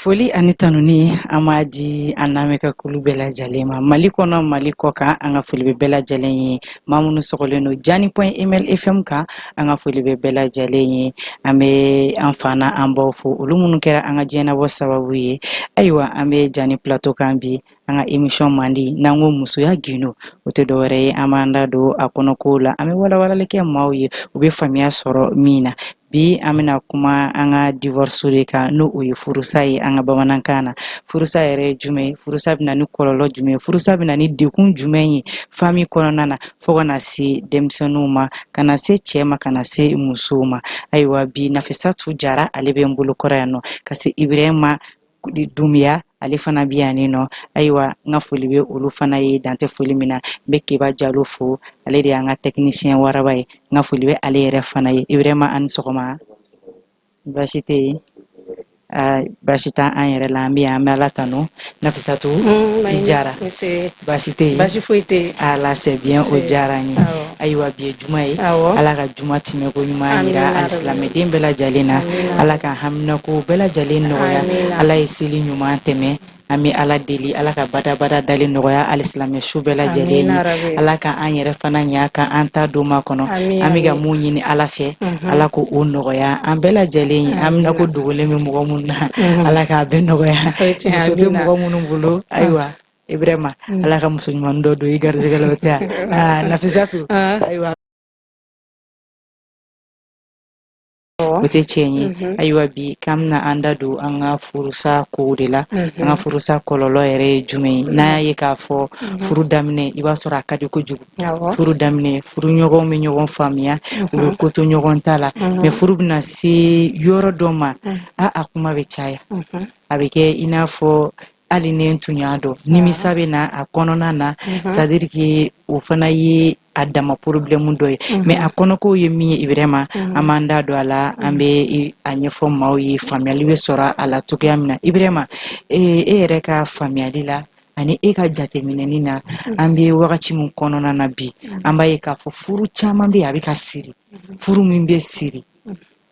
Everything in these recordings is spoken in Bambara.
Foli ani tanuni an b'a di an lamɛn ka kulu bɛɛ lajɛlen ma, Mali kɔnɔ, Mali kɔ kan. An ka foli bɛ bɛɛ lajɛlen ye. Maa minnu sɔgɔlen don Jani point ml FM kan, an ka foli bɛ bɛɛ lajɛlen ye. An bɛ an fa n'an baw fo, olu minnu kɛra an ka diɲɛnabɔ sababu ye. Ayiwa, an bɛ Jani Plateau kan bi, an ka émission mandi n'an ko musoya gindo, o tɛ dɔwɛrɛ ye, an b'an da don a kɔnɔkow la, an bɛ walawalali kɛ maaw ye, u bɛ faamuya sɔrɔ min na. Bi an bɛna kuma an ka divorce de kan, n'o o ye furusa ye an ka bamanankan na. Furusa yɛrɛ ye jumɛn ye? Furusa bɛ na ni kɔlɔlɔ jumɛn ye? Furusa bɛ na ni degun jumɛn ye famille kɔnɔna na, fo ka na se denmisɛnninw ma, ka na se cɛ ma, ka na se musow ma? Ayiwa, bi Nafisatu Jara, ale bɛ n bolo kɔrɔ yan nɔ, ka se Ibrahima Dunbiya, ale fana bɛ yan nɔ. Ayiwa, n ka foli bɛ olu fana ye, dantɛ foli min na. N bɛ Keba Jalo fo, ale de y'an ka technicien waraba ye. N ka foli bɛ ale yɛrɛ fana ye. Ibrahima, a ni sɔgɔma. Baasi tɛ yen, baasi t'an an yɛrɛ la, an bɛ yan, an bɛ Ala tanu. Nafisatu, i Jara, baasi tɛ yen? Baasi foyi tɛ yen. Ala, c'est bien, o diyara n ye. Ayiwa, bi ye juma ye. Ala ka juma tɛmɛko ɲuman yira alisilamɛden bɛɛ lajɛlen na. Ala ka haminako bɛɛ lajɛlen nɔgɔya. Ala ye seli ɲuman tɛmɛ, an bɛ Ala deli, Ala ka badabada dali nɔgɔya alisilamɛ su bɛɛ lajɛlen ye. Ala ka an yɛrɛ fana ɲa ka an ta don ma kɔnɔ. An bɛ ka mun ɲini Ala fɛ, Ala ko o nɔgɔya an bɛɛ lajɛlen ye. Haminako dogolen bɛ mɔgɔ minnu na, Ala k'a bɛɛ nɔgɔya. Muso tɛ mɔgɔ minnu bolo, ayiwa Ibrahima, Ala ka muso ɲuman dɔ don i garijɛgɛ la, o tɛ wa? Nafisatu, ayiwa, o tɛ tiɲɛ ye. Ayiwa, bi k'an bɛna an da don an ka furusa kow de la. An ka furusa kɔlɔlɔ yɛrɛ ye jumɛn ye? N'an y'a ye k'a fɔ furu daminɛ, i b'a sɔrɔ a ka di kojugu. Furu daminɛ, furu ɲɔgɔnw bɛ ɲɔgɔn faamuya, u bɛ ko to ɲɔgɔn ta la, mais furu bɛna se yɔrɔ dɔ ma, a kuma bɛ caya, a bɛ kɛ i n'a fɔ hali ne tun y'a dɔn, nimisa bɛ na a kɔnɔna na. C'est à dire que o fana ye a dama problème dɔ ye. Mais a kɔnɔkow ye min ye, Ibrahima, an b'an da don a la, an bɛ a ɲɛfɔ maaw ye, faamuyali bɛ sɔrɔ a la cogoya min na. Ibrahima, e yɛrɛ ka faamuyali la ani e ka jateminɛni na, an bɛ wagati min kɔnɔna na bi, an b'a ye k'a fɔ furu caman bɛ yen, a bɛ ka siri. Furu min bɛ siri,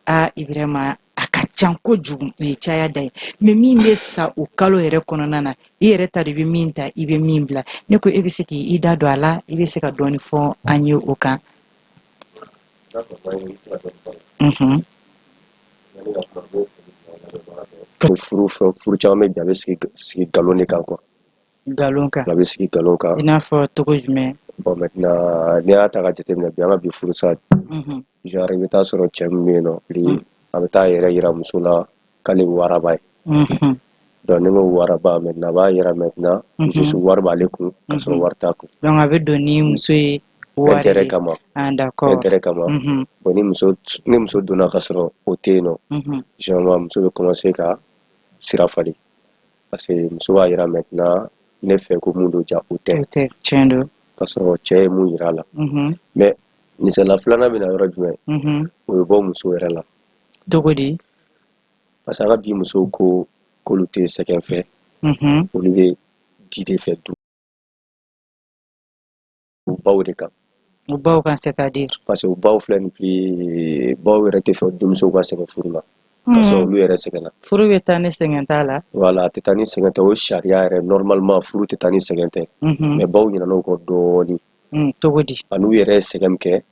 a Ibrahima, a ka ca kojugu, o ye caya da ye. Mais min bɛ sa o kalo yɛrɛ kɔnɔna na, i yɛrɛ ta de bɛ min ta, i bɛ min bila. Ne ko e bɛ se k'i da don a la, i bɛ se ka dɔɔni fɔ an ye o kan. Furu fɛn, furu caman bɛ bi, a bɛ sigi nkalon de kan quoi. Nkalon kan? A bɛ sigi nkalon kan. I n'a fɔ cogo jumɛn? Bon, maintenant, n'i y'a ta ka jateminɛ bi, an ka bi furusa, genre i bɛ taa sɔrɔ cɛ min bɛ yen nɔ, a bɛ taa yɛrɛ yira muso la k'ale ye waraba ye. Donc ni n ko waraba, maintenant a b'a yira maintenant juste wari b'ale kun, ka sɔrɔ wari t'a kun. Donc a bɛ don ni muso ye wari intérêt kama. Ah, d'accord. Intérêt kama. Bon, ni muso donna ka sɔrɔ o tɛ yen nɔ, généralement muso bɛ commencer ka sira falen, parce que muso b'a yira maintenant ne fɛ ko mun don, ja o tɛ. O tɛ, tiɲɛ don. Ka sɔrɔ cɛ ye mun yira a la. Mais misaliya filanan bɛ na yɔrɔ jumɛn? O bɛ bɔ muso yɛrɛ la. Cogo di? Parce que an ka bi musow ko k'olu tɛ sɛgɛn fɛ, olu bɛ di de fɛ du baw de kan. U baw kan, c'est à dire? Parce que u baw filɛ nin, plus baw yɛrɛ tɛ fɛ denmusow ka sɛgɛn furu la, ka sɔrɔ olu yɛrɛ sɛgɛnna. Furu bɛ taa ni sɛgɛn t'a la. Voilà, a tɛ taa ni sɛgɛn tɛ. O sariya yɛrɛ, normalement furu tɛ taa ni sɛgɛn tɛ, mais baw ɲinɛna o kɔ dɔɔnin. Cogo di? Ani u yɛrɛ ye sɛgɛn min kɛ,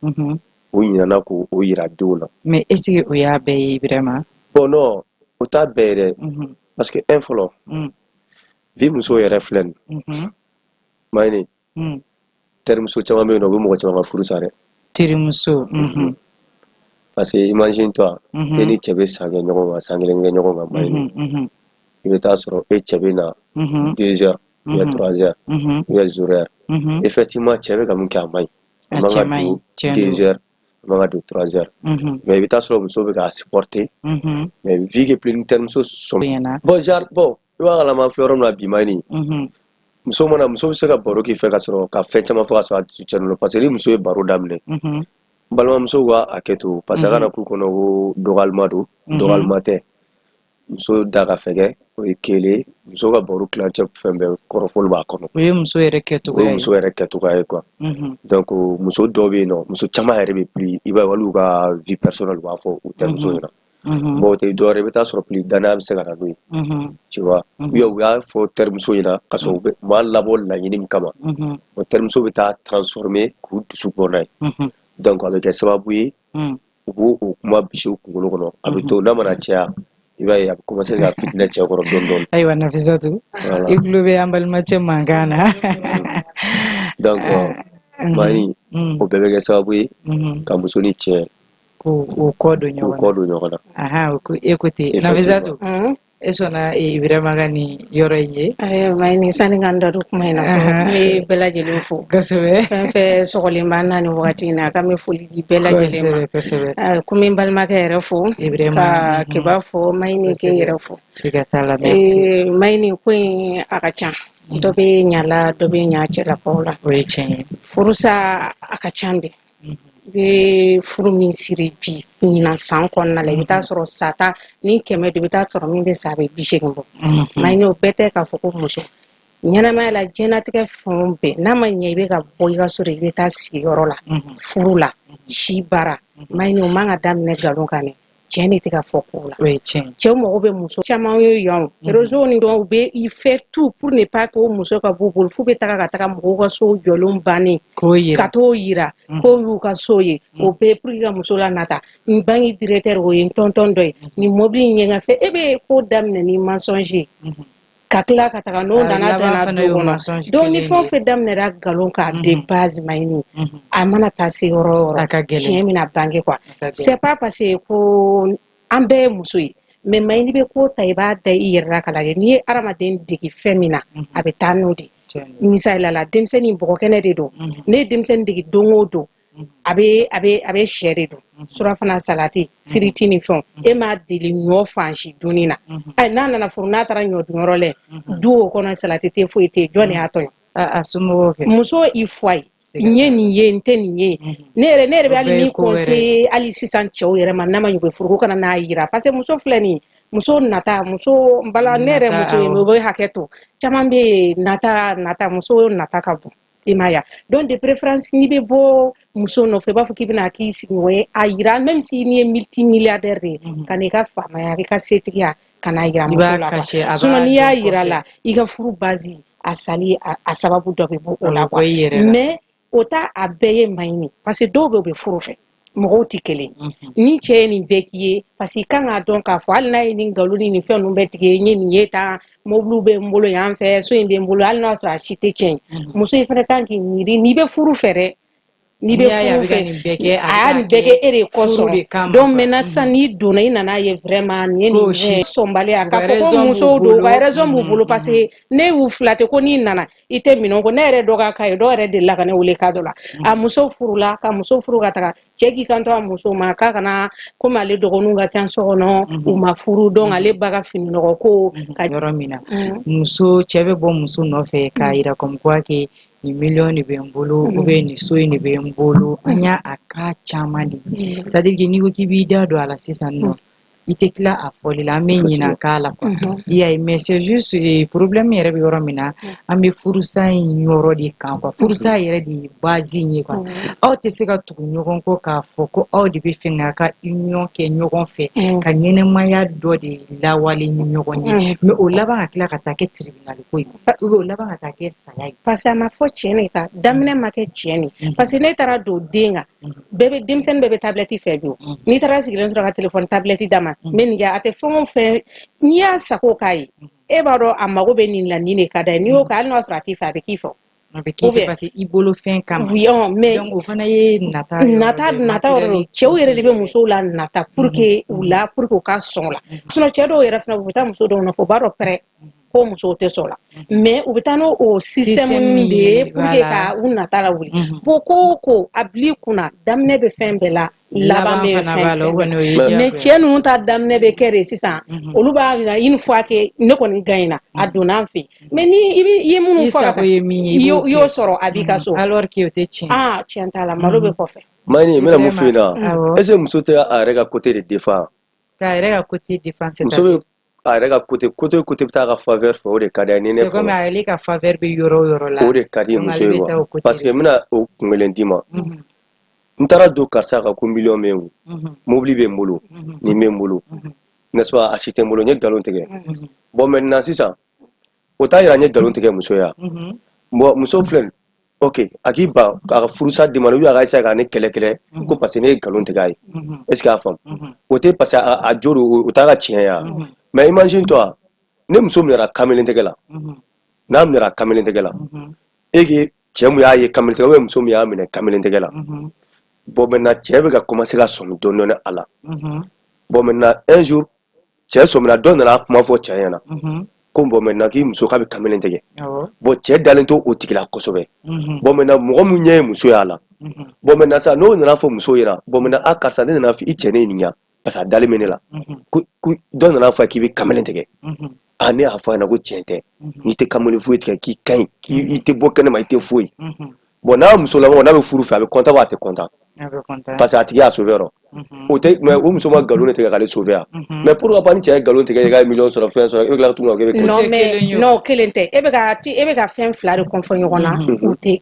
u ɲinɛna k'o yira denw na. Mais est ce que o y'a bɛɛ ye, Ibrahima? Bon, non, o t'a bɛɛ ye dɛ, parce que un fɔlɔ, bi musow yɛrɛ filɛ nin, Mayini, terimuso caman bɛ yen nɔ, u bɛ mɔgɔ caman ka furu sa dɛ. Terimuso. Parce que imagine toi, e ni cɛ bɛ san kɛ ɲɔgɔn kan, san kelen kɛ ɲɔgɔn kan, Mayini, i bɛ taa sɔrɔ e cɛ bɛ na 2 heures ou bien 3 heures ou bien 0 heure. Effectivement, cɛ bɛ ka mun kɛ, a man ɲi. A man cɛ ka man ɲi, don tiɲɛ don. 2 heures, a man ka don 3 heures, mais i bɛ taa sɔrɔ muso bɛ k'a supporter, mais vu que plus ni terimuso sɔn Ɲɛna. Bon, genre, bon, i b'a kalama, an filɛ yɔrɔ min na bi, Mayini, muso mana, muso bɛ se ka baro k'i fɛ ka sɔrɔ ka fɛn caman fɔ ka sɔrɔ a dusu cɛnnen don, parce que ni muso ye baro daminɛ, n balimamusow ka hakɛ to, parce que a kana k'u kɔnɔ ko dɔgɔyalima don. Dɔgɔyalima tɛ. Muso da ka fɛgɛ, o ye kelen. Muso ka baro tilancɛ, fɛn bɛɛ kɔrɔfɔli b'a kɔnɔ. O ye muso yɛrɛ O ye kɛcogoya ye. Muso yɛrɛ kɛcogoya ye quoi. Donc muso dɔw bɛ yen nɔ, muso caman yɛrɛ bɛ plus, i b'a ye, hali u ka vie personnelle, u b'a fɔ u terimuso ɲɛna. Bon, o tɛ dɔwɛrɛ, i bɛ taa sɔrɔ plus danaya bɛ se ka na n'o ye, tu vois, ou bien u y'a fɔ terimuso ɲɛna ka sɔrɔ u m'a labɔ laɲini min kama. O terimuso bɛ taa transformer k'u dusu bɔ n'a ye. Donc a bɛ kɛ sababu ye, u b'o o kuma bisi u kunkolo kɔnɔ, a bɛ to n'a mana caya, i b'a ye a bɛ commencer ka fitinɛ cɛ kɔrɔ dɔɔni dɔɔni. Ayiwa Nafisatu, i tulo bɛ an balimacɛ mankan na. Donc Mani, o bɛɛ bɛ kɛ sababu ye ka muso ni cɛ k'u kɔ don ɲɔgɔn na. K'u kɔ don ɲɔgɔn na. Ahan, e ko ten Nafisatu, e sɔnna Ibrahima ka nin yɔrɔ in ye? Ayiwa Mayini, sani ka n da don kuma in na, n bɛ bɛɛ lajɛlen fo. Kosɛbɛ. Fɛn fɛn sɔgɔlen b'an na nin wagati in na, k'an bɛ foli di bɛɛ lajɛlen ma. Kosɛbɛ kosɛbɛ. Ko n bɛ n balimakɛ yɛrɛ fo. Ibrahima. Ka Keba fo, Mayini k'e yɛrɛ fo. Siga t'a la, merci. Mayini, ko in a ka ca. Dɔ bɛ ɲa la, dɔ bɛ ɲa cɛlakaw la. O ye tiɲɛ ye. Furusa a ka ca bi. I bɛ furu min siri bi ɲinan san kɔnɔna la, i bɛ taa sɔrɔ sata ni 100 don, i bɛ taa sɔrɔ min bɛ sa a bɛ 80 bɔ. Mayini, o bɛɛ tɛ k'a fɔ ko muso ɲɛnamaya la, diɲɛlatigɛ fɛn o bɛɛ n'a ma ɲɛ, i bɛ ka bɔ i ka so de, i bɛ taa sigiyɔrɔ la, furu la, si baara. Mayini, o man ka daminɛ nkalon kan dɛ. Tiɲɛ de tɛ ka fɔ ko la. O ye tiɲɛ ye. Cɛw mago bɛ muso caman ye yan, réseau ni dɔw bɛ, il fait tout pour ne pas que o muso ka b'u bolo, f'u bɛ taga ka taga mɔgɔw ka so jɔlenw bannen k'o yira, ka t'o yira k'o y'u ka so ye. O bɛɛ pour que ka muso la nata. Nin banque directeur, o ye n tɔntɔn dɔ ye, nin mobili in ye n ka fɛn. E bɛ ko daminɛ ni mensonge ye, ka tila ka taga n'o nana tɛna du kɔnɔ. Donc ni fɛn o fɛn daminɛra nkalon kan de base, Mayini, a mana taa se yɔrɔ o yɔrɔ, tiɲɛ bɛna bange quoi. C'est pas parce que ko an bɛɛ ye muso ye, mais Mayini, bɛ ko ta, i b'a da i yɛrɛ la ka lajɛ. N'i ye hadamaden dege fɛn min na, a bɛ taa n'o de ye. Misali la, denmisɛnnin bɔgɔ kɛnɛ de don. Ne ye denmisɛnnin dege don o don, a bɛ sɛ de dun, surafana, salati, firiti ni fɛnw. E m'a deli ɲɔ fan si dunni na. Ayi, n'a nana furu, n'a taara ɲɔ dunyɔrɔ la, du o kɔnɔ, salati tɛ, foyi tɛ yen, jɔn de y'a tɔɲɔ? A somɔgɔw kɛ. Muso i fɔ a ye, n ye nin ye, n tɛ nin ye. Ne yɛrɛ bɛ hali min conseiller hali sisan cɛw yɛrɛ ma, n'a ma ɲɛ u bɛ furu, ko kana n'a yira, parce que muso filɛ nin ye, muso nata, muso n bala, ne yɛrɛ muso ye, o bɛ hakɛ to. Caman bɛ yen, nata nata, muso nata ka bon, i m'a ye. Donc de préférence, n'i bɛ bɔ muso nɔfɛ, i b'a fɔ k'i bɛna k'i sigiɲɔgɔn ye, a yira, même si n'i ye multimilliardaire de ye, ka n'i ka faamaya, i ka setigiya, ka n'a yira muso la quoi. Sinon n'i y'a yira la, i ka furu base a sali, a sababu dɔ bɛ bɔ o la quoi. Mais o t'a a bɛɛ ye Mayini, parce que dɔw bɛ, u bɛ furu fɛ, mɔgɔw tɛ kelen. Ni cɛ ye nin bɛɛ k'i ye, parce que i kan k'a dɔn k'a fɔ hali n'a ye nin nkalon ni nin fɛn ninnu bɛɛ tigɛ, n ye nin ye tan, mobiliw bɛ n bolo yan fɛ, so in bɛ n bolo, hali n'a sɔrɔ a si tɛ tiɲɛ ye, muso in fana kan k'i miiri n'i bɛ furu fɛ dɛ. N'i bɛ furu fɛ, a y'a nin bɛɛ kɛ e de kosɔn. Donc maintenant sisan, n'i donna, i nana ye vraiment nin ye nin sɔnbaliya k'a fɔ ko musow don, u ka raison b'u bolo, parce que ne y'u fila tɛ ko n'i nana i tɛ minɛn ko. Ne yɛrɛ dɔ ka cas ye, dɔw yɛrɛ delila ka ne wele cas dɔ la, a muso furula, ka muso furu ka taga, cɛ k'i kanto a muso ma k'a kana, komi ale dɔgɔninw ka ca so kɔnɔ, u ma furu, donc ale ba ka fini nɔgɔ ko ka yɔrɔ min na, muso cɛ bɛ bɔ muso nɔfɛ k'a yira comme quoi que nin miliyɔn de bɛ n bolo, ou bien nin so in de bɛ n bolo. An y'a a cas caman de ye, c'est à dire que n'i ko k'i b'i da don a la sisan nɔ, i tɛ tila a fɔli la, an bɛ ɲina k'a la quoi, i y'a ye. Mais c'est juste problème yɛrɛ bɛ yɔrɔ min na, an bɛ furusa in yɔrɔ de kan quoi. Furusa yɛrɛ de ye base in ye quoi. Aw tɛ se ka tugu ɲɔgɔn kɔ k'a fɔ ko aw de bɛ fɛ k'a ka union kɛ ɲɔgɔn fɛ, ka ɲɛnɛmaya dɔ de lawale ni ɲɔgɔn ye, mais o laban ka tila ka taa kɛ tribunal ko ye, ou bien o laban ka taa kɛ saya ye. Parce que a ma fɔ tiɲɛ de kan, daminɛ ma kɛ tiɲɛ de, parce que ne taara don den kan, bɛɛ bɛ denmisɛnnin bɛɛ bɛ tablette fɛ bi. N'i taara sigilen sɔrɔ ka téléphone tablette d'a ma, n bɛ nin kɛ, a tɛ fɛn o fɛn n'i y'a sago k'a ye, e b'a dɔn a mago bɛ nin la, nin de ka d'a ye. N'i y'o kɛ, hali n'a sɔrɔ a t'i fɛ, a bɛ k'i fɛ. A bɛ k'i fɛ parce que i bolo fɛn kama. Oui, mais donc o fana ye nata. Nata, nata yɔrɔ don. Cɛw yɛrɛ de bɛ musow la nata pour que u la, pour que u ka sɔn o la. Sinon cɛ dɔw yɛrɛ fana, u bɛ taa muso dɔw nɔfɛ, u b'a dɔn pɛrɛ ko musow tɛ sɔn o la, mais u bɛ taa n'o o système de ye pour que ka u nata lawuli. Bon, ko o ko a bil'i kunna, daminɛ bɛ fɛn bɛɛ la, laban bɛ fɛn bɛɛ la. Mais cɛ ninnu ta daminɛ bɛ kɛ de sisan, olu b'a yira une fois que ne kɔni gagnera, a donna an fɛ yen. Mais ni i bɛ i ye minnu fɔ ka taa, ye min ye, i y'o sɔrɔ, a b'i ka so. Alors que o tɛ tiɲɛ. Ah, tiɲɛ t'a la, malo bɛ kɔfɛ. Mayini, n bɛna mun f'i ɲɛna? Est ce que muso tɛ a yɛrɛ ka côté de défend? K'a yɛrɛ ka côté défend, c'est Muso bɛ a yɛrɛ ka côté bɛ taa ka faveur fɛ, o de ka di a ye. Ni ne C'est comme ale ka faveur bɛ yɔrɔ o yɔrɔ la. O de ka di muso ye quoi, parce que n bɛna o kun kelen d'i ma. N taara don karisa kan ko miliyɔn bɛ n kun, mobili bɛ n bolo, nin bɛ n bolo, n'est-ce pas? A si tɛ n bolo, n ye nkalon tigɛ. Bon, maintenant sisan, o t'a yira n ye nkalon tigɛ muso ye wa? Bon, muso filɛ, ok, a k'i ban a ka furusa demande ou bien a ka essayer ka ne kɛlɛ kɛlɛ ko parce que ne ye nkalon tigɛ a ye. Est ce que a faamu? O tɛ parce que a jo don, o t'a ka tiɲɛ ye wa? Mais imagine toi, ne muso minɛra kamalen tɛgɛ la, n'a minɛra kamalen tɛgɛ la, e ke cɛ mun y'a ye kamalen tɛgɛ ou bien muso min y'a minɛ kamalen tɛgɛ la? Bon, maintenant cɛ bɛ ka commencer ka sɔmi dɔɔni dɔɔni a la. Bon, maintenant un jour cɛ sɔmina, dɔ nana kuma fɔ cɛ ɲɛna ko bon, maintenant k'i muso k'a bɛ kamalen tigɛ. Bon, cɛ dalen to o tigi la kosɛbɛ. Bon, maintenant mɔgɔ min ɲɛ ye muso y'a la, bon, maintenant sisan n'o nana fɔ muso ɲɛna, bon, maintenant a karisa, ne nana fɔ i cɛ ne ɲininka parce que a dalen bɛ ne la ko dɔ nana fɔ k'i bɛ kamalen tigɛ. A ne y'a fɔ a ɲɛna ko tiɲɛ tɛ, n'i tɛ kamalen foyi tigɛ, k'i ka ɲi, k'i tɛ bɔ kɛnɛma, i tɛ foyi. Bon, n'a musolamɔgɔ n'a bɛ furu fɛ, a bɛ content wa a tɛ content? Parce que a tigi y'a sauvé yɔrɔ o tɛ. Mais o muso ma nkalon de tigɛ k'ale sauvé wa? Mais pourquoi pas ni cɛ ye nkalon tigɛ, i ka miliyɔn sɔrɔ, fɛn sɔrɔ, e bɛ tila tuguni k'e bɛ Non, mais non, kelen tɛ. E bɛ ka fɛn fila de confond ɲɔgɔn na,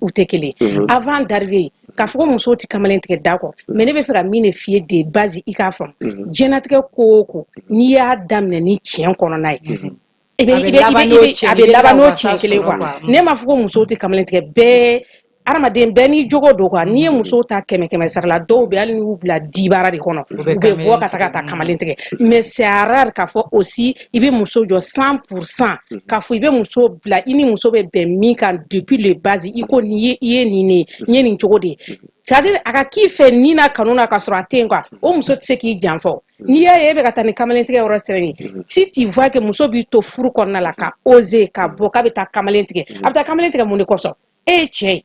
u tɛ kelen. Avant d'arriver k'a fɔ ko musow tɛ kamalen tigɛ, d'accord, mais ne bɛ fɛ ka min de f'i ye de base, i k'a faamu, diɲɛlatigɛ ko o ko, n'i y'a daminɛ ni tiɲɛ kɔnɔna ye, i bɛ i bɛ a bɛ laban n'o tiɲɛ kelen quoi. Ne m'a fɔ ko musow tɛ kamalen tigɛ. Bɛɛ hadamaden bɛɛ n'i jogo don quoi. N'i ye musow ta kɛmɛ kɛmɛ sara la, dɔw bɛ hali n'i y'u bila dibaara de kɔnɔ, u bɛ bɔ ka taga ka taa kamalen tigɛ. Mais c'est rare k'a fɔ aussi i bɛ muso jɔ 100%, k'a fɔ i bɛ muso bila, i ni muso bɛ bɛn min kan depuis le base, i ko nin ye, i ye nin de ye, n ye nin cogo de ye, c'est à dire a ka k'i fɛ ni na kanu na ka sɔrɔ a tɛ yen quoi. O muso tɛ se k'i janfa. N'i y'a ye e bɛ ka taa ni kamalen tigɛ yɔrɔ sɛbɛn ye, si tu vois que muso b'i to furu kɔnɔna la ka oser ka bɔ k'a bɛ taa kamalen tigɛ, a bɛ taa kamalen tigɛ mun de kosɔn? E ye cɛ ye,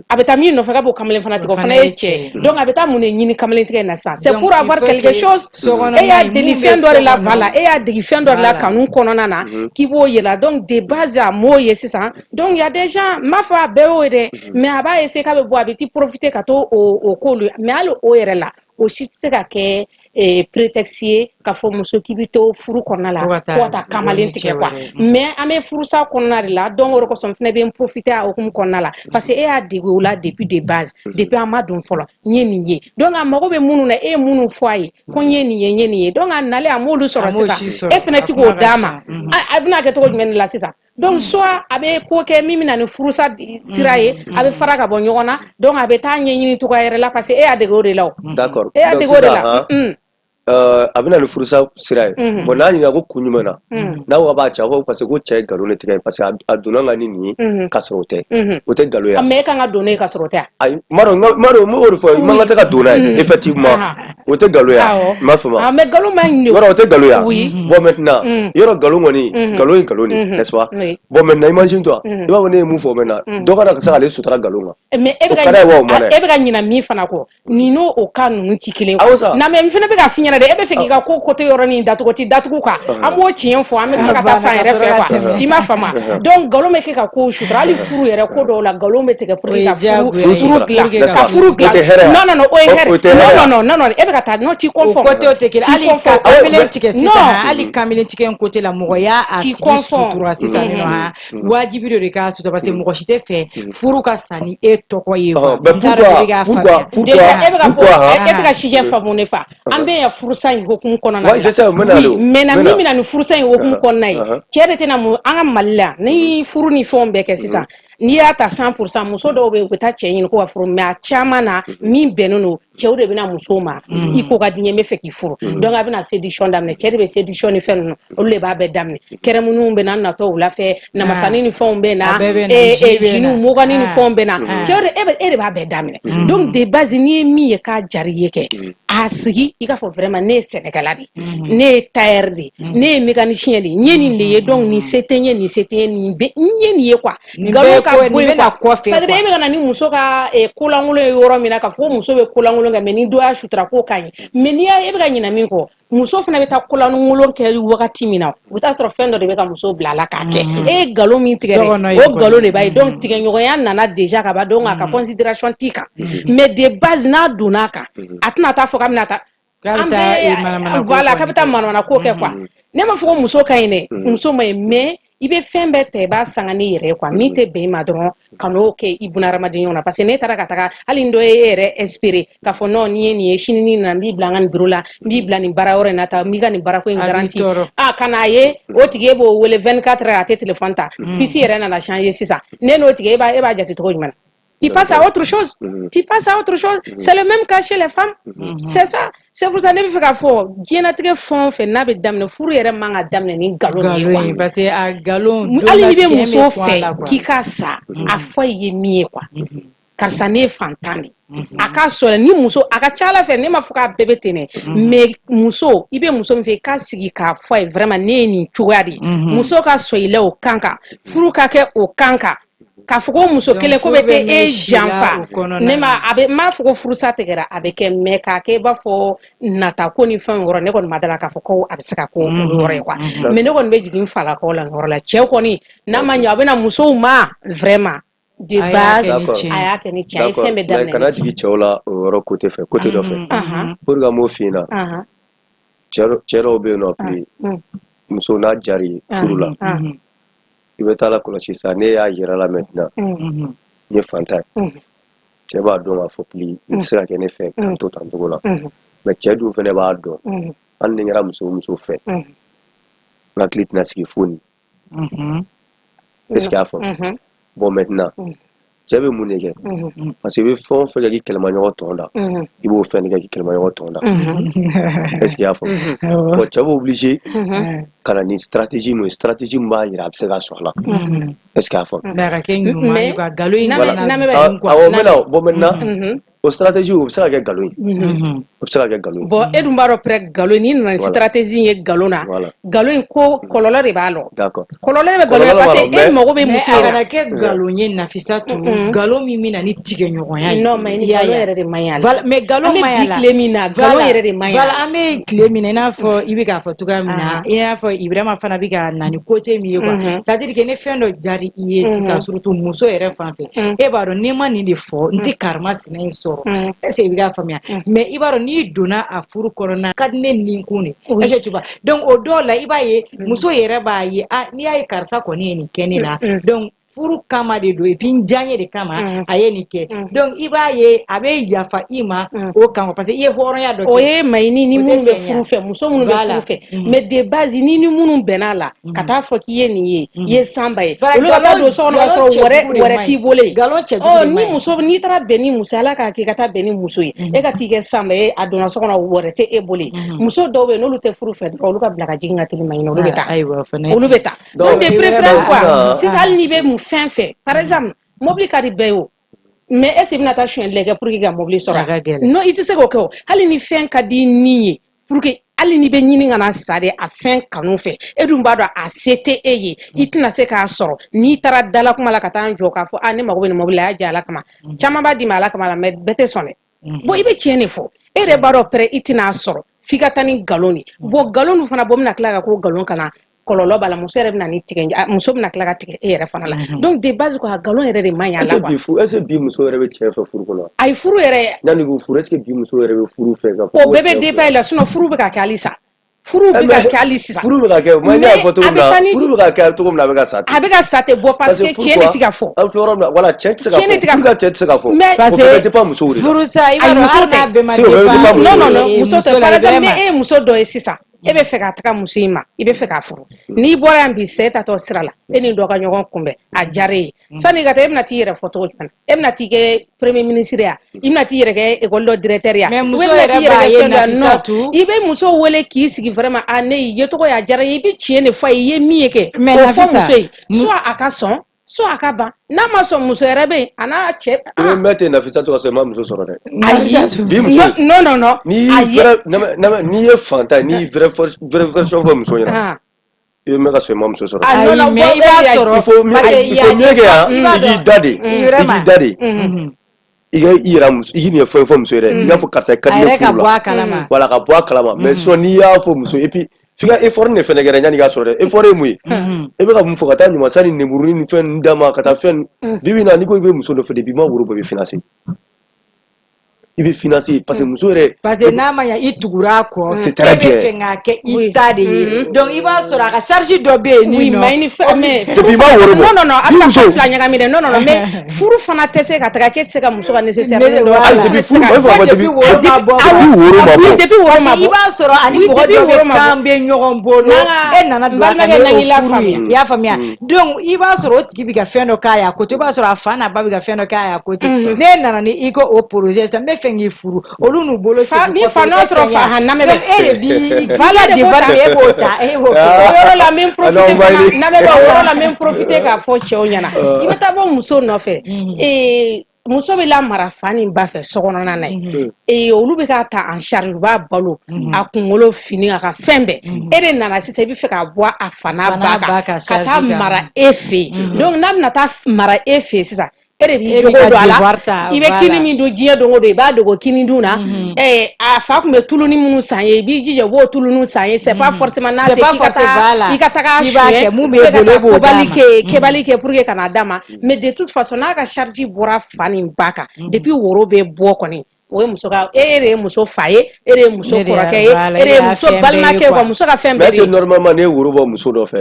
a bɛ taa min nɔfɛ k'a b'o kamalen fana tigɛ, o fana ye cɛ ye. Donc a bɛ taa mun de ɲini kamalen tigɛ in na sisan? C'est pour avoir quelque chose. E y'a deli fɛn dɔ de la, voilà, e y'a degi fɛn dɔ de la kanu kɔnɔna na k'i b'o yira. Donc de base a m'o ye sisan. Donc il y a des gens, n m'a fɔ a bɛɛ y'o ye dɛ, mais a b'a essayer k'a bɛ bɔ, a bɛ t'i profiter ka to o k'olu. Mais hali o yɛrɛ la, o si tɛ se ka kɛ prétexte ye k'a fɔ muso k'i bɛ to furu kɔnɔna la ko ka taa kamalen tigɛ quoi. Mais an bɛ furusa kɔnɔna de la, donc o de kosɔn n fana bɛ n profiter a hukumu kɔnɔna la, parce que e y'a dege o la depuis de base, depuis an ma don fɔlɔ, n ye nin ye. Donc a mago bɛ minnu na, e ye minnu fɔ a ye ko n ye nin ye, n ye nin ye, donc a nalen a m'olu sɔrɔ sisan, e fana ti k'o d'a ma, a bɛna kɛ cogo jumɛn de la sisan? Donc soit a bɛ ko kɛ min bɛ na ni furusa sira ye, a bɛ fara ka bɔ ɲɔgɔn na, donc a bɛ taa ɲɛɲini cogoya yɛrɛ la, parce que e y'a dege o de la o. D'accord. E y'a dege o de la. A bɛ na ni furusa sira ye. Bon, n'a ɲininka ko kun jumɛn na, n'a ko k'a b'a cɛ, a fɔ parce que ko cɛ ye nkalon de tigɛ, parce que a donna ka ni nin ye k'a sɔrɔ o tɛ, o tɛ nkalon ye. Mais e kan ka don ne ye ka sɔrɔ o tɛ. Ayi, n m'a dɔn, n m'a dɔn, n b'o de fɔ, i man kan tɛ ka don n'a ye effectivement, o tɛ nkalon ye, n m'a faamu. Mais nkalon man ɲi. Yɔrɔ o tɛ nkalon ye. Bon, maintenant yɔrɔ nkalon kɔni, nkalon ye nkalon de, n'est-ce pas? Bon, maintenant imagine toi, i b'a fɔ ne ye mun fɔ maintenant, dɔ kana se k'ale sutura nkalon kan. Mais e bɛ ka e bɛ ka ɲina min fana kɔ, nin n'o o cas ninnu ti kelen ye. Na mais n fana bɛ ka f'i ɲɛna dɛ, e bɛ fɛ k'i ka ko côté yɔrɔnin datugu, ti datugu quoi. An b'o tiɲɛ fɔ, an bɛ tila ka taa fan yɛrɛ fɛ quoi, i m'a faamu? Donc nkalon bɛ kɛ ka ko sutura, hali furu yɛrɛ ko dɔw la, nkalon bɛ tigɛ pour que ka furu dilan, ka furu dilan. Non, non, non, o ye hɛrɛ. Non, non, non, non, e bɛ ka taa, non, tu confonds. O côté o tɛ kelen. Hali ka kamalen tigɛ sisan, hali kamalen tigɛ in côté la, mɔgɔ y'a a tigi sutura sisan nɔ, han, wajibi dɔ de k'a sutura, parce que mɔgɔ si tɛ fɛ furu ka sa ni e tɔgɔ ye quoi. Mais pourquoi, pourquoi, pourquoi, pourquoi? E tɛ ka sujet faamu ne fa. An bɛ yan furusa in hukumu kɔnɔna la. C'est ça, n bɛna Oui, maintenant min bɛ na ni furusa in hukumu kɔnɔna ye, cɛ de tɛna mun an ka Mali la ni furu ni fɛnw bɛɛ kɛ sisan. N'i y'a ta 100%, muso dɔw bɛ yen, u bɛ taa cɛ ɲini ko ka furu, mais a caman na min bɛnnen don, cɛw de bɛna musow ma i ko ka di n ye, n bɛ fɛ k'i furu. Donc a bɛna séduction daminɛ, cɛ de bɛ séduction ni fɛn ninnu, olu de b'a bɛɛ daminɛ. Kɛrɛmuniw bɛ na natɔ wula fɛ, namasani ni fɛnw bɛ na, jiniw mugani ni fɛnw bɛ na, cɛw de e bɛ e de b'a bɛɛ daminɛ. Donc de base, n'i ye min ye k'a diyara i ye kɛ, a sigi i k'a fɔ vraiment ne ye sɛnɛkɛla de ye, ne ye tailleur de ye, ne ye mécanicien de ye, n ye nin de ye, donc nin se tɛ n ye, nin se tɛ n ye, nin bɛ n ye nin ye quoi. Nkalon ka bɔ yen quoi. C'est à dire e bɛ ka na ni muso ka kolankolon ye yɔrɔ min na, k'a fɔ ko muso bɛ kolankolon kɛ, mais ni dɔ y'a sutura k'o ka ɲi. Mais n'i y'a e bɛ ka ɲinɛ min kɔ, muso fana bɛ taa kolankolon kɛ wagati min na, u bɛ taa sɔrɔ fɛn dɔ de bɛ ka muso bila a la k'a kɛ. E ye nkalon min tigɛ dɛ, o nkalon de b'a ye. Donc tigɛɲɔgɔnya nana déjà ka ban, donc a ka considération t'i kan. Mais de base, n'a donna a kan, a tɛna taa fɔ k'a bɛna taa an bɛ, voilà, k'a bɛ taa manamana ko kɛ quoi. Ne ma fɔ ko muso ka ɲi dɛ, muso ma ɲi, mais I bɛ fɛn bɛɛ ta, i b'a sanga n'i yɛrɛ ye quoi. Min tɛ bɛn i ma dɔrɔn, ka n'o kɛ i bunahadamaden ɲɔgɔn na, parce que n'e taara ka taga, hali ni dɔ ye e yɛrɛ inspiré k'a fɔ non, n'i ye nin ye, sini ni nana, n b'i bila n ka nin bureau la, n b'i bila nin baara yɔrɔ in na tan, n b'i ka nin baarako in A b'i garanti. tɔɔrɔ. A ka n'a ye, o tigi, e b'o wele 24 heures, a tɛ téléphone ta. Puce yɛrɛ nana changer sisan. Ne n'o tigi, e b'a jate cogo jumɛn na? Tu passes à autre chose. Tu passes à autre chose. C'est le même cas chez les femmes. C'est ça. C'est pour ça ne bɛ fɛ k'a fɔ, diɲɛlatigɛ fɛn o fɛn n'a bɛ daminɛ, furu yɛrɛ man ka daminɛ ni nkalon ye Nkalon quoi. ye, parce que a nkalon don Hali la n'i bɛ tiɲɛ muso bɛ fɔ a fɛ la quoi. k'i ka sa, a fɔ i ye min ye quoi. Karisa, ne ye fantan de ye. A ka sɔrɔ ni muso, a ka ca ala fɛ, ne ma fɔ k'a bɛɛ bɛ ten dɛ, mais muso, i bɛ muso min fɛ, i ka sigi k'a fɔ a ye vraiment, ne ye nin cogoya de ye. Muso ka sɔn i la o kan kan, furu ka kɛ o kan kan, k'a fɔ ko muso Donc kelen ko furu bɛ bɛ tɛ mɛn e si la janfa. o kɔnɔna Ne ma na. a bɛ n m'a fɔ ko furusa tigɛra, a bɛ kɛ, mais k'a kɛ i b'a fɔ nata ko ni fɛn yɔrɔ, ne kɔni ma dala k'a fɔ ko a bɛ se ka k'o olu yɔrɔ ye quoi. Mais ne kɔni bɛ jigin n falakaw la nin yɔrɔ la. Cɛw kɔni, n'a ma ɲɛ, a bɛ na musow ma vraiment de A y'a base. kɛ ni tiɲɛ A ye. y'a kɛ ni tiɲɛ, a ye D'accord, fɛn bɛɛ mais daminɛ kana ni jigin cɛw la o yɔrɔ côté fɛ, côté dɔ fɛ. Pour que an b'o f'i ɲɛna, cɛ dɔw bɛ yen nɔ bi, muso n'a jar'i ye furu la, i bɛ taa la kɔlɔsi sisan, ne y'a yira la maintenant, n ye fantan ye. Cɛ b'a dɔn k'a fɔ pili nin tɛ se ka kɛ ne fɛ k'an to tan cogo la. Mais cɛ dun fɛnɛ b'a dɔn, hali ni kɛra muso o muso fɛ, n hakili tɛna sigi fo nin. Est ce que y'a faamu? Bon, maintenant, cɛ bɛ mun de kɛ? Parce que i bɛ fɛn o fɛn kɛ k'i kɛlɛmaɲɔgɔn tɔn da, i b'o fɛn de kɛ k'i kɛlɛmaɲɔgɔn tɔn da. Est ce que i y'a faamu? Bon, cɛ bɛ obligé ka na ni stratégie mun ye, stratégie min b'a yira a bɛ se ka sɔrɔ a la. Est ce que y'a faamu? Mais a ka kɛ ɲuman ye quoi, nkalon in Voilà. kana N'an bɛ- dun quoi. Awɔ, n bɛna, bon, maintenant, o stratégie, o bɛ se ka kɛ nkalon ye, o bɛ se ka kɛ nkalon ye. Bon, e dun b'a dɔn pɛrɛ nkalon, n'i nana ni stratégie ye nkalon na, nkalon in ko kɔlɔlɔ de b'a la. Kɔlɔlɔ de bɛ nkalon ye Kɔlɔlɔ parce b'a la, que e mago bɛ Mais muso a in na. kana kɛ nkalon ye, Nafisatu, nkalon min bɛ na ni tigɛɲɔgɔnya ye. Non, mais I y'a nkalon ye. yɛrɛ de man ɲi a la. Voilà, mais nkalon An bɛ man ɲi a bi la. tile min na, nkalon yɛrɛ de man ɲi a Voilà, la. an bɛ tile min na, i n'a fɔ i bɛ k'a fɔ cogoya min na, i n'a fɔ Ibrahima fana bɛ ka na ni côté min ye quoi. C'est à dire que ni fɛn dɔ diyara i ye sisan, surtout muso yɛrɛ fan fɛ, e b'a dɔn n'i ma nin de fɔ, n tɛ karima sina in sɔrɔ. Est ce que i bɛ k'a faamuya? Mais i b'a dɔn n'i donna a furu kɔnɔna, ka di ne nin kun de. Est ce que tu vois? Donc o dɔw la, i b'a ye muso yɛrɛ b'a ye, ah, n'i y'a ye karisa kɔni ye nin kɛ ne la, donc furu kama de don, et puis n diyaɲɛ de kama a ye nin kɛ. Donc i b'a ye a bɛ yafa i ma o kan, parce que i ye hɔrɔnya dɔ kɛ. O ye maɲini ni O tɛ minnu bɛ tiɲɛ ye. furu fɛ, muso minnu bɛ furu fɛ. Mais de base, ni minnu bɛnna la, ka taa fɔ k'i ye nin ye, i ye sanba ye, Voilà, olu ka taa don so kɔnɔ ka nkalon sɔrɔ wɛrɛ cɛjugu de wɛrɛ man t'i ɲi. bolo yen. Nkalon cɛjugu Ɔ de ni man ɲi. muso, n'i taara bɛn ni muso ye, Ala k'a kɛ i ka taa bɛn ni muso ye, e ka t'i kɛ sanba ye, a donna so kɔnɔ, wɛrɛ tɛ e bolo yen. Muso dɔw bɛ yen, n'olu tɛ furu fɛ dɔrɔn, olu ka bila ka jigin ka teli, maɲini, olu bɛ taa. Ayiwa, o fana ye Olu tiɲɛ. bɛ taa. Donc de Ibrahima, préférence quoi, sisan sisan hali n'i bɛ mun fɛn fɛ, par exemple mobili ka di bɛɛ ye o, mais est ce que i bɛna taa sonyɛli kɛ pour que ka mobili sɔrɔ? A ka gɛlɛn. Non, i tɛ se k'o kɛ o. Hali ni fɛn ka di ni ye, pour que hali n'i bɛ ɲini ka na sa de a fɛn kanu fɛ, e dun b'a dɔn a se tɛ e ye, i tɛna se k'a sɔrɔ. N'i taara dala kuma la ka taa n jɔ k'a fɔ a ne mago bɛ nin mobili la, a y'a diya Ala kama, caman b'a d'i ma Ala kama la, mais bɛɛ tɛ sɔn dɛ. Bon, i bɛ tiɲɛ de fɔ, e yɛrɛ b'a dɔn pɛrɛ i tɛna sɔrɔ f'i ka taa ni nkalon de. Bon, nkalon dun fana bɔ bɛna tila ka ko nkalon kana kɔlɔlɔ b'a la, muso yɛrɛ bɛna ni tigɛ, muso bɛna tila ka tigɛ e yɛrɛ fana la. Donc de base quoi, nkalon yɛrɛ de man ɲi a est ce la que quoi. bi fu est ce que bi muso yɛrɛ bɛ cɛ fɛ furu kɔnɔ? Ayi, furu yɛrɛ Yanni k'u furu, est ce que bi muso yɛrɛ bɛ furu fɛ ka fɔ o ko bɛɛ bɛ cɛ dépend i la, sinon furu bɛ ka kɛ halisa, furu Eh bɛ ka mais kɛ hali sisan. Furu bɛ ka kɛ, ma y'a Mais fɔ cogo a min bɛ na, taa ni furu bɛ ka kɛ cogo min na, a bɛ ka sa ten. A bɛ ka sa ten bɔ parce Parce que que tiɲɛ de pourquoi ti ka fɔ. An filɛ yɔrɔ min na, voilà, tiɲɛ tɛ se ka Tiɲɛ de fɔ. ti ka Pour fɔ. que tiɲɛ tɛ se ka fɔ, Mais Parce o bɛɛ bɛ que dépend musow de la. furu sa, i b'a Ayi, dɔn muso hali n'a tɛ. bɛɛ ma Si, o bɛɛ bɛ dépend dépend Non, musow non, de la. non, muso muso tɛ. la Par exemple, ni Ibrahima. e ye muso dɔ ye sisan, e bɛ fɛ ka taga muso in ma, i bɛ fɛ k'a furu, n'i bɔra yan bi, sɛ tatɔ sira la, e ni dɔ ka ɲɔgɔn kunbɛn, a diyara e ye, sani i ka taa, e bɛna t'i yɛrɛ fɔ cogo jumɛn na? E bɛna t'i kɛ premier ministre ya, i bɛna t'i yɛrɛ kɛ école dɔ directeur ya, Mais ou muso e bɛna yɛrɛ t'i yɛrɛ b'a kɛ ye, fɛn dɔ ya? Non, Nafisatu. i bɛ muso wele k'i sigi vraiment, a ne ye cogo ye, a diyara n ye, i bɛ tiɲɛ de fɔ a ye, i ye min ye kɛ, Mais o fɔ Nafisa, muso ye, soit a ka sɔn, soit a ka ban. N'a ma sɔn, muso yɛrɛ bɛ yen, a n'a cɛ. I bɛ mɛn ten, Nafisa, to ka sɔrɔ i ma muso sɔrɔ dɛ. Ayi. Nafisatu. Bi muso Non, non, non, non. n'i y'i Ayi. vrai n'i ye fantan ye, n'i y'i vrai vrai version fɔ muso ɲɛna, i bɛ mɛn ka sɔrɔ i ma muso sɔrɔ. Ah, non, Ayi, non, mais bon, i b'a eh, sɔrɔ Il faut mieux parce que il y a faut mieux des que yan, i b'a i k'i dɔn da de, i Ibrahima k'i da de, i ka i yɛrɛ muso, i k'i nin fɛn fɔ muso ye dɛ, i k'a fɔ karisa i ka A di ne yɛrɛ ka furu bɔ la. a kalama. Voilà, ka bɔ a kalama. Mais sinon n'i y'a fɔ muso, et puis f'i ka effort de fɛnɛ kɛ dɛ yanni i k'a sɔrɔ dɛ. Effort ye mun ye? E bɛ ka mun fɔ, ka taa ɲuman san ni lemuru ni fɛn ninnu d'a ma, ka taa fɛn bi bi in na, n'i ko i bɛ muso nɔfɛ de, bi ma woro bɛɛ bɛ financer. I bɛ financer parce que muso yɛrɛ. Parce que n'a ma ɲa i tugura a kɔ, C'est très e bɛ bien. fɛ k'a kɛ i ta de ye. Donc i b'a sɔrɔ a ka charge dɔ bɛ yen. Oui, Nin nɔ. mais ni fɛ, mais Depuis i b'a woro bɔ. Non, non, non, Ni a bɛ muso- fila ɲagami dɛ. Non, non, non, mais furu fana tɛ se ka taga k'e tɛ se ka muso ka nécessaire Mais dɔ. voilà. Hali depuis furu, ma fɔ Depuis woro ma bɔ. Depuis woro ma Oui, bɔ. depuis woro ma Parce que i bɔ. b'a sɔrɔ ani Oui, mɔgɔ depuis dɔ woro bɛ ma bɔ. kan bɛ ɲɔgɔn bolo, N'an ka e nana don a kan n balimakɛ ni n'an y'i o furu ye, lafaamuya. i y'a faamuya? Donc i b'a sɔrɔ o tigi bɛ ka fɛn dɔ k'a ye à côté, i b'a sɔrɔ a fa n'a ba bɛ ka fɛn dɔ k'a ye à côté. Ne nana ni i ko o projet sisan, n bɛ fɛ k'i furu, olu n'u bolo Fa- segin ni kɔfɛ, fa o n'o tɛ sɔrɔ tiɲɛ fa ye. han lamɛn Donc e de b'i Fa la ka de b'o devoir ta. de e b'o ta, e b'o O kɛ. yɔrɔ la n bɛ n profiter Alors, fana Mali. Lamɛnbaa, o yɔrɔ la n bɛ n profiter k'a fɔ cɛw ɲɛna, i bɛ taa bɔ muso nɔfɛ, muso bɛ lamara fa ni ba fɛ so kɔnɔna na ye, olu bɛ k'a ta en charge, u b'a balo, a kunkolo, fini, a ka fɛn bɛɛ. E de nana sisan, i bɛ fɛ k'a bɔ a fa n'a Fa n'a ba ba kan ka ka charge taa kan. mara e fɛ yen. Donc n'a bɛna taa mara e fɛ yen sisan, e de b'i E b'i jogo ka don a la. Devoir ta, I bɛ voilà. kini min dun diɲɛ don o don, i b'a dogo kini dun na. A fa tun bɛ tuluni minnu san ye, i b'i jija u b'o tuluni san ye. C'est pas forcément n'a C'est tɛ pas k'i ka forcément, taa voilà. i ka taga K'i b'a suɲɛ kɛ, mun ou b'e bien ka bolo, e taa b'o d'a kobali ma. kɛ kɛbali kɛ pour que ka n'a d'a ma. Mais de toute façon, n'a ka charge bɔra fa ni ba kan, depuis woro bɛ bɔ kɔni, o ye muso ka, e de ye muso fa ye, e de ye muso E de y'a- kɔrɔkɛ ye, voilà, e de e ye y'a muso fɛn bɛɛ ye, balimakɛ quoi. quoi, muso ka fɛn Mais bɛɛ est-ce de que ye. normalement, ne ye woro bɔ muso dɔ fɛ,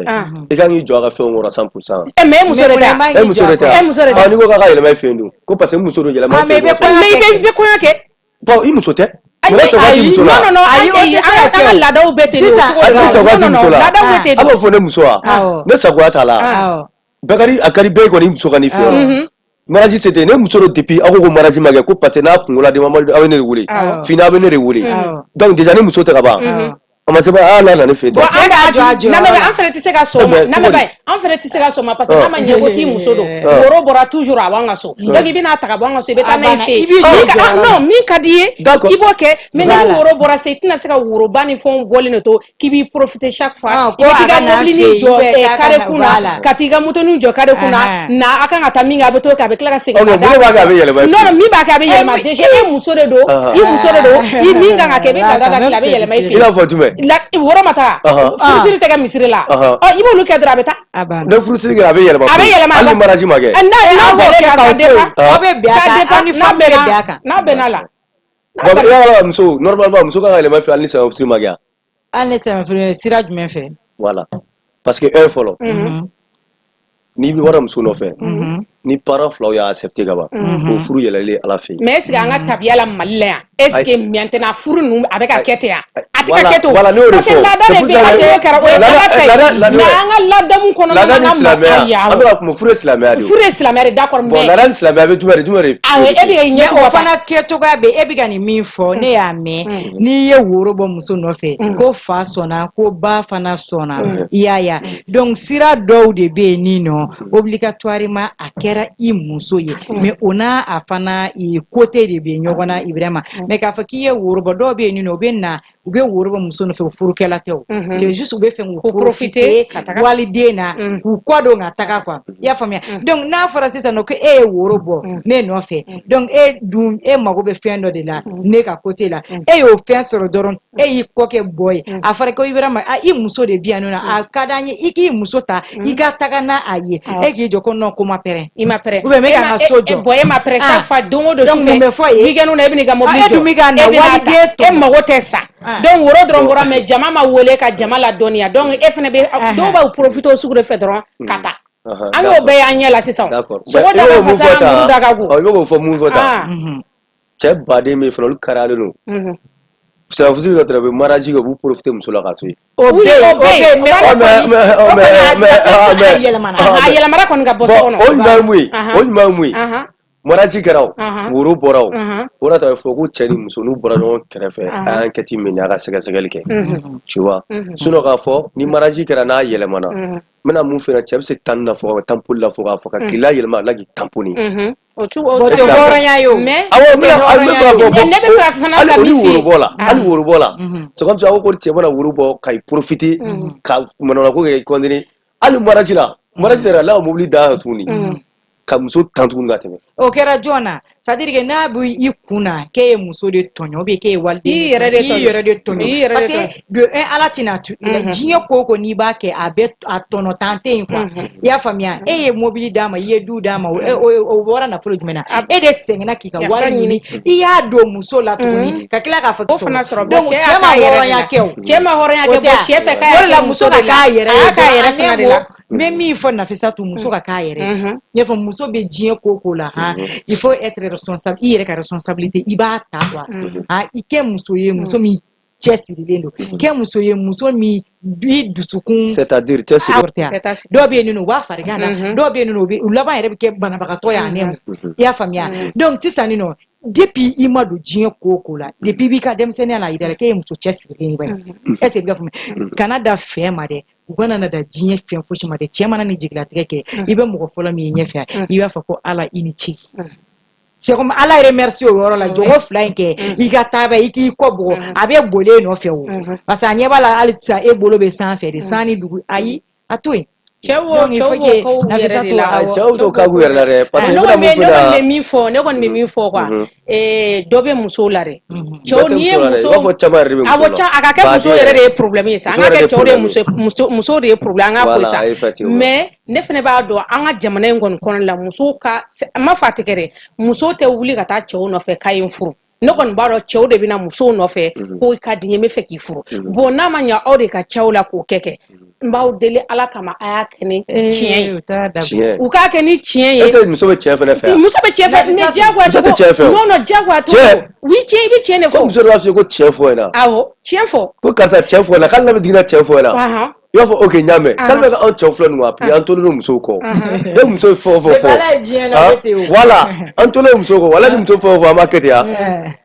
i kan k'i jɔ a ka fɛnw kɔrɔ 100%? Mais e muso de Mais tɛ. mun E muso de tɛ. E muso de tɛ. Ah, n'i ko k'a ka yɛlɛma e fɛ yen dun, ko parce que muso don, yɛlɛma e Ah, mais fɛ i bɛ yen. kɔɲɔ Mais kɛ. i bɛ kɔɲɔ kɛ. Bon, i muso tɛ. Ayi, Mɔgɔ sago t'i muso la. Non, non, non, Ayi, o tɛ se ka an kɛ ka o. laadaw bɛɛ ten de o Sisan- cogo Ayi, la. i sago Non, t'i non, muso non, la. laadaw bɛ ten A de. b'a fɔ ne muso wa? Awɔ. Ne sagoya t'a la. Awɔ. Bɛɛ ka di, a ka di bɛɛ ye kɔni, i muso ka n'i fɛ yen. Mariage c'était ne muso don depuis aw ko ko mariage ma kɛ, ko parce que n'a kungo la den ma, aw bɛ ne de wele. Awɔ. Fini, aw bɛ ne de wele. Awɔ. Donc déjà ne muso tɛ ka ban. A ma se ba a n'a na ne fɛ yen. Bon, Cɛ k'a jɔ a jɔyɔrɔ lamɛn la. An fɛnɛ tɛ se ka sɔn o ma. Eh ben, Lamɛn cogo di? An fɛnɛ tɛ se ka sɔn o ma parce que Ah. n'a ma ɲɛ ko k'i muso don, Ah. woro bɔra toujours a b'an ka so, donc i bɛna ta ka bɔ an ka so, i bɛ taa A n'a ye banna. fɛ yen. I b'i jɔ Min i ka- ah, jɔyɔrɔ la. Non, min ka di i ye, D'accord. i b'o kɛ, mais ni Voilà. woro bɔra se, i tɛna se ka woroba ni fɛnw bɔlen de to k'i b'i profiter chaque fois, Ah, i bɛ ko t'i a ka ka n'a mobili fɛ ni yen, jɔ ou bien k'a ka carré na- kun na, voilà. ka t'i ka motonin jɔ carré kun na Ahan. na, a kan ka taa min kɛ, a bɛ t'o kɛ, a bɛ tila ka segin Ok, ka d'a mun de b'a kɛ a bɛ yɛlɛma i fɛ Non, yen? non, min b'a kɛ a bɛ yɛlɛma Eh, déjà, e muso de don, Ah. i muso de don, i min kan ka kɛ, i bɛ Là, ka da quand la même, tila, a bɛ c'est yɛlɛma i fɛ I yen. n'a fɔ jumɛn? La woro ma taa, Ahan. furusiri tɛ kɛ misiri la. Ahan. Ɔ, i b'olu kɛ dɔrɔn, a bɛ taa. A banna. Ne furusiri kɛra, a bɛ yɛlɛma. A bɛ yɛlɛma. Hali ni mariage ma kɛ. N'a Aw n'a b'o bɛnn'a kɛ kan, k'aw ça to yen. dépend. Aw bɛ bɛn a Ça kan, dépend. aw ni N'a femme bɛɛ bɛ bɛnna bɛn a kan. N'a bɛnna la. Bon, i b'a dɔn, muso, normalement muso kan ka yɛlɛma i fɛ hali ni silamɛ ma kɛ. Hali ni silamɛ furu, sira jumɛn fɛ? Voilà. Parce que un fɔlɔ, n'i bɛ bɔra muso nɔfɛ, ni parents filaw y'a accepté ka ban, o furu yɛlɛlen Ala fɛ yen. Mais est ce que an ka tabiya la Mali la yan, est ce que maintenant furu ninnu a bɛ ka kɛ ten yan? A tɛ ka Voilà, kɛ ten o. voilà, ne y'o de Parce que fɔ. laada C'est de pour bɛ ça yen, que- hali n'o kɛra, o ye Laada- Ala ta ye. laada- Mais an ka ladamu kɔnɔna na, Laada ni an ka silamɛya, ayi, an awɔ. bɛ ka kuma furu ye silamɛya de ye o. Furu ye silamɛya de, d'accord, Bon, mais laada ni silamɛya bɛ jumɛn de? Awɔ, e bɛ ka i ɲɛ Mais tugun o ka taa. fana kɛcogoya bɛ e bɛ ka nin min fɔ, ne y'a mɛn, n'i ye woro bɔ muso nɔfɛ, ko fa sɔnna, ko ba fana sɔnna, i y'a ye. Donc sira dɔw de bɛ yen nin nɔ, obligatoirement a kɛra i muso ye, mais o n'a a fana côté de bɛ ɲɔgɔn na, Ibrahima. Mais k'a fɔ k'i ye woro bɔ, dɔw bɛ yen nin nɔ, u bɛ na, u bɛ woro bɔ muso nɔfɛ, o furukɛla tɛ o, c'est juste u bɛ fɛ k'u K'u profiter profiter ka taga. Waliden na, k'u kɔ don ka taga quoi, i y'a faamuya? Donc n'a fɔra sisan nɔ ko e ye woro bɔ ne nɔfɛ, donc e dun e mago bɛ fɛn dɔ de la ne ka côté la, e y'o fɛn sɔrɔ dɔrɔn, e y'i kɔ kɛ bɔ ye. A fɔra ko Ibrahima, a i muso de bi yan nɔ, a ka d'an ye i k'i muso ta, i ka taga n'a a ye, e k'i jɔ ko non, ko ma pɛrɛn. I ma prêt. Ou bien n bɛ ka n ka so jɔ. Bon, e ma prêt. Ah. Chaque fois, don o don Donc, sufɛ, mun bɛ fɔ yen? Weekend na, e bɛ n'i ka mobili Ah, e jɔ. dun bɛ ka na E bɛ n'a waliden ta. tɔmɔ. E mago tɛ sa. Ah. Donc woro dɔrɔn bɔra, mais jama ma wele ka jama ladɔnniya. Donc e fana bɛ, Ah. dɔw b'u profiter o sugu de fɛ dɔrɔn ka taa. An y'o bɛɛ y'an ɲɛ la sisan. D'accord. Sogo I da bɛ ka k'o mun fasa, fɔ tan, muru da ka go. ɔ, i bɛ k'o fɔ mun fɔ tan? Ah. Cɛ baden bɛ yen fana, olu kariyalen don. Silamɛfuru ka tɛmɛ, u bɛ mariage kɛ, u b'u profiter muso la k'a to yen. O Oui, bɛ yen, o o bɛ bɛ yen. yen, mais O o b'a kɔni o mais kɔni a mais a mais yɛlɛmana. A yɛlɛmara kɔni ka bɔ so Bon, kɔnɔ. o ɲuman ye mun ye? O ɲuman ye mun ye? Mariage kɛra o, woro bɔra o, o de y'a to a bɛ fɔ ko cɛ ni muso n'u bɔra ɲɔgɔn kɛrɛfɛ, a y'an enquête minɛ, a ka sɛgɛsɛgɛli kɛ, tu vois. Sinon k'a fɔ ni mariage kɛra n'a yɛlɛmana, n bɛna mun f'i ɲɛna, cɛ bɛ se tan na fɔ ka tanpoli la fɔ k'a fɔ ka tile yɛlɛma a la k'i tamponner. O tu o Bon, o tɛ Est-ce que- hɔrɔnya ye o. Mais Awɔ, n bɛna O tɛ n bɛ fɛ k'a fɔ. Ne bɛ fɛ ka fana Hali ka o ni min f'i ye. woro bɔ la, hali woro bɔ la, c'est comme ça aw ko cɛ mana woro bɔ ka i profiter ka manamana ko kɛ continuer, hali mariage la, mariage yɛrɛ la, ka mobili da kan tuguni ka muso tan tuguni ka tɛmɛ. O kɛra jɔn na? C'est à dire que n'a bɛ i kun na k'e ye muso de tɔɲɔ ou bien k'e ye waliden I yɛrɛ de i yɛrɛ de tɔɲɔ, I yɛrɛ de parce que de un, Ala tɛna to i la. Diɲɛ ko o ko n'i b'a kɛ, a bɛ a tɔnɔ tan tɛ yen quoi. I y'a faamuya? E ye mobili d'a ma, i ye du d'a ma, o bɔra nafolo jumɛn na? E de sɛgɛnna k'i ka wari ɲini, i y'a don muso la tuguni ka tila k'a fɔ O fana sɔrɔ. Donc cɛ cɛ ma hɔrɔnya kɛ o. Cɛ ma hɔrɔnya kɛ. Bon, cɛ fɛ k'a O de la muso ka k'a yɛrɛ ye, a y'a k'a yɛrɛ fana de la. N bɛ min fɔ Nafisatu, muso ka k'a yɛrɛ ye. N y'a fɔ, muso bɛ diɲɛ ko o ko la han, il faut être responsable. I yɛrɛ ka responsabilité, i b'a ta quoi. Han, i kɛ muso ye, muso min cɛsirilen don, kɛ muso ye, muso min b'i dusukun. C'est-à-dire cɛsiri. Dɔw bɛ yen nɔ, u b'a farigan na, dɔw bɛ yen nɔ, u laban yɛrɛ bɛ kɛ banabagatɔ ye a nɛ ma. I y'a faamuya? Donc sisan nin nɔ, depuis i ma don diɲɛ ko o ko la, depuis i b'i ka denmisɛnninya la, a yira la k'e ye muso cɛsirilen ye ba ye. Est ce que i bɛ ka faamuya? Kana da fɛn ma dɛ, u kana na da diɲɛ fɛn fosi ma dɛ. Cɛ mana ni jigilatigɛ kɛ, i bɛ mɔgɔ fɔlɔ min ye ɲɛfɛ, i b'a fɔ ko Ala i ni ce. C'est comme Ala remercie o yɔrɔ la. Jogo fila in kɛ, i ka taa bɛ i k'i kɔ bugɔ, a bɛ boli e nɔfɛ o, parce que a ɲɛ b'a la hali sisan e bolo bɛ sanfɛ de, san ni dugu. Ayi, a to yen. Cɛw o cɛw b'o k'u yɛrɛ de la. Cɛw t'o k'u yɛrɛ la dɛ, parce que ne kɔni bɛ ne kɔni bɛ min fɔ, ne kɔni bɛ min fɔ quoi, dɔ bɛ musow la dɛ. Cɛw, n'i ye muso I b'a fɔ caman yɛrɛ de bɛ muso la. Awɔ, a ka kɛ muso yɛrɛ de ye problème ye sa. An ka kɛ cɛw de ye, muso musow de ye problème, an ka ko sa. Mais ne fana b'a dɔn, an ka jamana in kɔni kɔnɔ la, musow ka, n ma fɔ a tɛ kɛ dɛ, musow tɛ wuli ka taa cɛw nɔfɛ k'a ye n furu. Ne kɔni b'a dɔn, cɛw de bɛ na musow nɔfɛ ko i ka di n ye, n bɛ fɛ k'i furu. Bon, n'a ma ɲɛ aw de ka cɛw la k'o kɛ, n b'aw deli Ala kama, a y'a kɛ ni tiɲɛ ye, u k'a kɛ ni tiɲɛ ye. Est-ce que muso bɛ tiɲɛ fɛnɛ fɛ? Muso bɛ tiɲɛ fɛ, mais diyagoya. Muso tɛ tiɲɛ fɛ o. Non non, diyagoya t'o. Oui, tiɲɛ, i bɛ tiɲɛ de fɔ. Ko muso de b'a fɔ ko tiɲɛ fɔ ɲɛna. Awɔ, tiɲɛ fɔ. Ko karisa, tiɲɛ fɔ ɲɛna, k'ale n'a bɛ digina tiɲɛ fɔ ɲɛna. I b'a fɔ ok, n y'a mɛn. K'ale bɛ ka anw cɛw filɛ nin ye, an tolen don musow kɔ. Ne muso ye fɛn o fɛn fɔ, voilà, an tolen musow kɔ. Wala ni muso fɛn o fɛn, an b'a kɛ ten ya.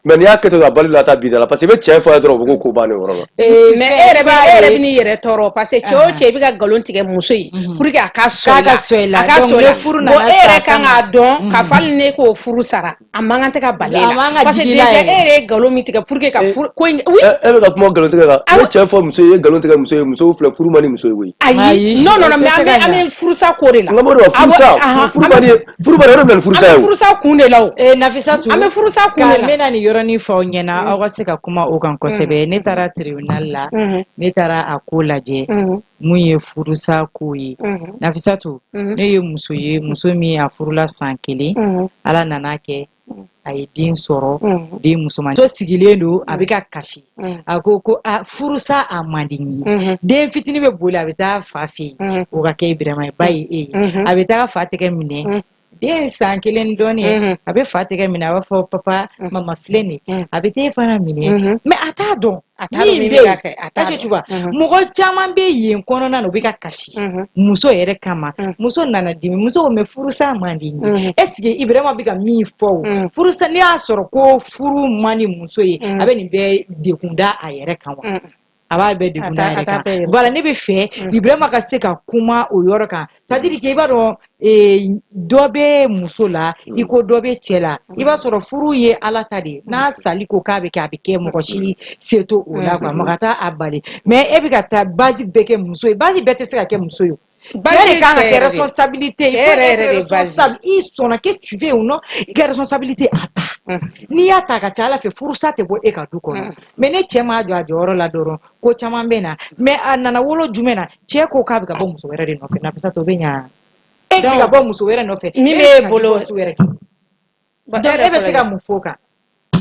Mais n'i y'a kɛ ten, a bali la taa bi da la, parce que i bɛ tiɲɛ fɔ a ye dɔrɔn, u bɛ ko bannen o yɔrɔ la. Mais e yɛrɛ bɛ n'i yɛrɛ tɔɔrɔ, parce que cɛ o cɛ, i bɛ ka nkalon tigɛ muso ye pour que a ka sɔn i la, a ka sɔn i la. Bon, e yɛrɛ kan k'a dɔn k'a fɔ hali ne k'o furu sara, a man kan tɛ ka bali e la, parce que déjà e yɛrɛ ye nkalon min tigɛ pour que ka furu ko in. Oui, e bɛ ka kuma nkalon tigɛ kan. I ye cɛ fɔ muso ye, i ye nkalon tigɛ muso ye. Musow filɛ, furu man di muso ye koyi. Ayi, non non non, mais an bɛ furusa ko de la. N ka b'o de ma, furusa, furu man di, furu man di, o de bɛ na ni furusa ye o. An bɛ furusa kun de la o. Nafisatu. An bɛ furusa kun de la. N bɛna nin yɔrɔnin fɔ aw ɲɛna, aw ka se ka kuma o kan kosɛbɛ. Ne taara tribunal la, ne taara a ko lajɛ mun ye furusa ko ye. Nafisatu, ne ye muso ye, muso min a furula san 1, Ala nana kɛ a ye den sɔrɔ, den musoman. Muso sigilen don, a bɛ ka kasi, a ko ko a furusa a man di n ye. Den fitinin bɛ boli, a bɛ taa fa fɛ yen, o ka kɛ Ibrahima ye, ba ye e ye. A bɛ taa fa tɛgɛ minɛ, den san 1 dɔɔnin, a bɛ fa tɛgɛ minɛ, a b'a fɔ papa, mama filɛ nin. A bɛ t'e fana minɛ, mais a t'a dɔn min bɛ yen. Est-ce que tu vois, mɔgɔ caman bɛ yen kɔnɔna na, u bɛ ka kasi muso yɛrɛ kama. Muso nana dimi, muso ko mais furusa man di n ye. Est ce que Ibrahima bɛ ka min fɔ o furusa, n'i y'a sɔrɔ ko furu man di muso ye, a bɛ nin bɛɛ dekun da a yɛrɛ kan wa? A b'a bɛɛ degun da a yɛrɛ kan. Voilà, ne bɛ fɛ Ibrahima ka se ka kuma o yɔrɔ kan. C'est à dire que i b'a dɔn, dɔ bɛ muso la i ko dɔ bɛ cɛ la. I b'a sɔrɔ furu ye Ala ta de ye, n'a sali ko k'a bɛ kɛ, a bɛ kɛ, mɔgɔ si se t'o o la quoi, mɔgɔ t'a a bali. Mais e bɛ ka taa base bɛɛ kɛ muso ye, base bɛɛ tɛ se ka kɛ muso ye. Cɛ de kan ka kɛ responsabilité. Il faut être responsable. I sɔnna, que tu veux ou non, i ka responsabilité a ta. N'i y'a ta, ka ca Ala fɛ, furusa tɛ bɔ e ka du kɔnɔ. Mais ne cɛ m'a jɔ a jɔyɔrɔ la dɔrɔn, ko caman bɛ na. Mais a nana wolo jumɛn na? Cɛ ko k'a bɛ ka bɔ muso wɛrɛ de nɔfɛ. Nafisa, o bɛ ɲa? E bɛ ka bɔ muso wɛrɛ nɔfɛ. Min b'e bolo wɛrɛ kɛ, donc e bɛ se ka mun fɔ o kan?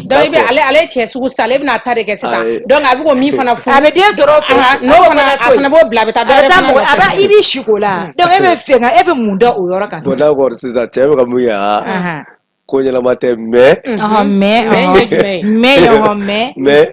Donc i bɛ ale cɛ sugu sisan, ale bɛna ta de kɛ sisan. Donc a bɛ k'o min fana furu, a bɛ den sɔrɔ o fɛ. N'o fana, a fana b'o bila, a bɛ taa dɔ wɛrɛ fana nɔfɛ. A b'a i b'i si k'o la. Donc e bɛ fɛ ka e bɛ mun da o yɔrɔ kan sisan? Bon, d'accord, sisan cɛ bɛ ka mun kɛ, aa, ko ɲɛnama tɛ, mais mais mais mais mais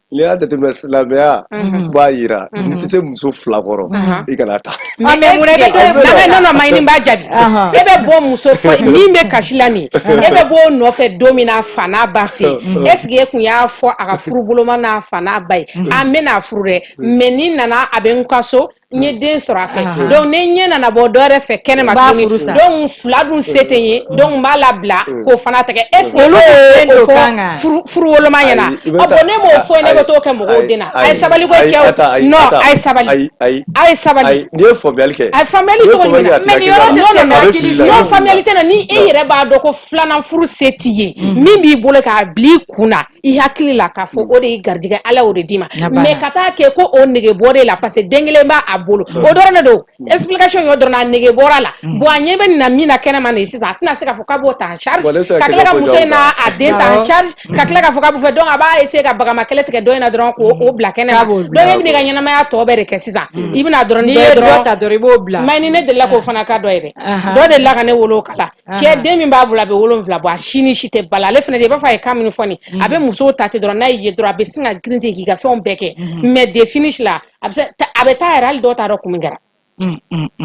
n'i y'a jateminɛ, silamɛya b'a yira n'i tɛ se muso fila kɔrɔ, i kana ta. Mais mun bɛ? Non non, Mayini b'a jaabi. E bɛ bɔ muso fɔ min bɛ kasi la nin, e bɛ bɔ o nɔfɛ don min na fa n'a ba fɛ yen, est ce que e kun y'a fɔ a ka furu boloma n'a fa n'a ba ye: a n bɛ n'a furu dɛ, mais ni nana a bɛ n ka so? N ye den sɔrɔ a fɛ, donc ne ɲɛ nana bɔ dɔ wɛrɛ fɛ kɛnɛma tuguni, donc fila dun se tɛ n ye, donc n b'a labila k'o fana tigɛ. Est ce que Olu den o don fɔ kan kan. Furu woloma ɲɛna? Ayi, i bɛ Ɔ taa- bon, ne m'o fɔ, ne bɛ t'o kɛ mɔgɔw ayi, den na. ayi, A ye sabali ko ayi, cɛw. attends, ayi, Non, attends, a ye sabali. Ayi, ayi. A ye sabali. Ayi, n'i ye faamuyali kɛ. A ye faamuyali N'i ye cogo jumɛn faamuyali na? kɛ, a Mais t'i nin hakili yɔrɔ la. tɛ Non, non, tɛmɛ non. A bɛ hakili fili la. fɛ. Non, faamuyali tɛ na. Ni e yɛrɛ b'a dɔn ko filanan furu se t'i ye, min b'i bolo k'a bila i kun na, i hakili la k'a fɔ o de y'i garijɛgɛ, Ala y'o de d'i ma. Na banna. Mais ka taa kɛ ko o nege bɔra e la parce que den kelen b'a a bolo, o dɔrɔn de don. Explication y'o dɔrɔn na, a nege bɔra a la. Bon, a ɲɛ bɛ nin na min na kɛnɛma nin sisan, a tɛna se k'a fɔ k'a b'o ta en charge, Bon, ne bɛ se ka ka tila ka question muso in poser n'a a den ta en Awɔ. charge, ka tila k'a fɔ k'a b'o fɛ. Donc a b'a essayer ka bagama kɛlɛ tigɛ dɔ in na dɔrɔn k'o o bila K'a kɛnɛma. b'o bila. Donc e bɛn'i ka ɲɛnamaya tɔ bɛɛ de kɛ sisan, i bɛna dɔrɔn N'i dɔ ye ye dɔ dɔrɔn. ta dɔrɔn, i b'o bila. Mais ni ne delila k'o fana ka dɔ ye dɛ. Dɔ delila ka ne wolo o kala. Cɛ den min b'a bolo, a bɛ 7 bɔ, a si ni si tɛ bala. Ale fana de, i b'a fɔ a ye kan min fɔ nin, a bɛ musow ta ten dɔrɔn. N'a y'i ye dɔrɔn, a bɛ sin ka girin ten k'i ka fɛnw bɛɛ kɛ. Mais de finish la, a bɛ se a bɛ taa yɛrɛ, hali dɔw t'a dɔn kun min kɛra.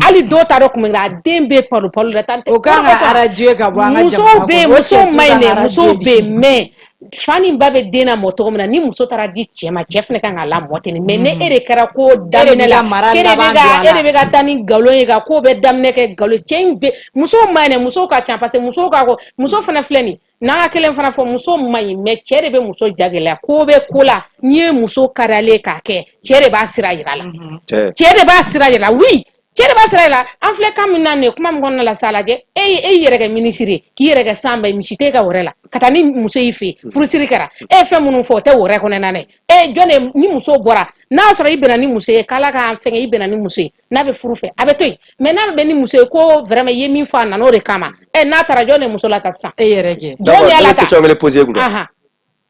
Hali dɔw t'a dɔn kun min kɛra. A den bɛ palo palo la tan. O kan ka radier ka bɔ an ka Musow jamana bɛ yen, kɔnɔ. O musow cɛ su ma ɲi kan dɛ. ka Musow radier bɛ de. yen, mais fa ni ba bɛ den lamɔ cogo min na, ni muso taara di cɛ ma, cɛ fana kan k'a lamɔ ten de. Mais ne e de kɛra ko daminɛ b'i la ka mara k'e de bɛ laban ka don a e la. de bɛ ka taa ni nkalon ye ka ko bɛɛ daminɛ kɛ nkalon. Cɛ in bɛ, musow ma ɲi dɛ, musow ka ca parce que musow ka ko muso fana filɛ nin n'an ka kelen fana fɔ, muso ma ɲi, mais cɛ de bɛ muso jagɛlɛya. Ko bɛ ko la, n'i ye muso kariyalen k'a kɛ, cɛ de b'a sira yira la. Cɛ. Cɛ de b'a sira yira, oui, cɛ de b'a sira yira. An filɛ kan min na nin ye, kuma min kɔnɔna la sa, lajɛ, e y'i yɛrɛ kɛ minisiri ye, k'i yɛrɛ kɛ sanba ye, misi t'e ka wɛrɛ la ka taa ni muso y'i fɛ yen, furusiri kɛra, e ye fɛn minnu fɔ, o tɛ wɛrɛ kɔnɔna na dɛ. E jɔn de ni muso bɔra, n'a y'a sɔrɔ i bɛnna ni muso ye, k'Ala k'an fɛngɛ, i bɛnna ni muso ye n'a bɛ furu fɛ, a bɛ to yen. Mais n'a bɛ bɛn ni muso ye ko vraiment i ye min fɔ, a nana o de kama, ɛ n'a taara, jɔn de muso la ta sisan? E yɛrɛ kɛ. Jɔn de D'accord, y'a ne la bɛ ta? question kelen poser e kunna.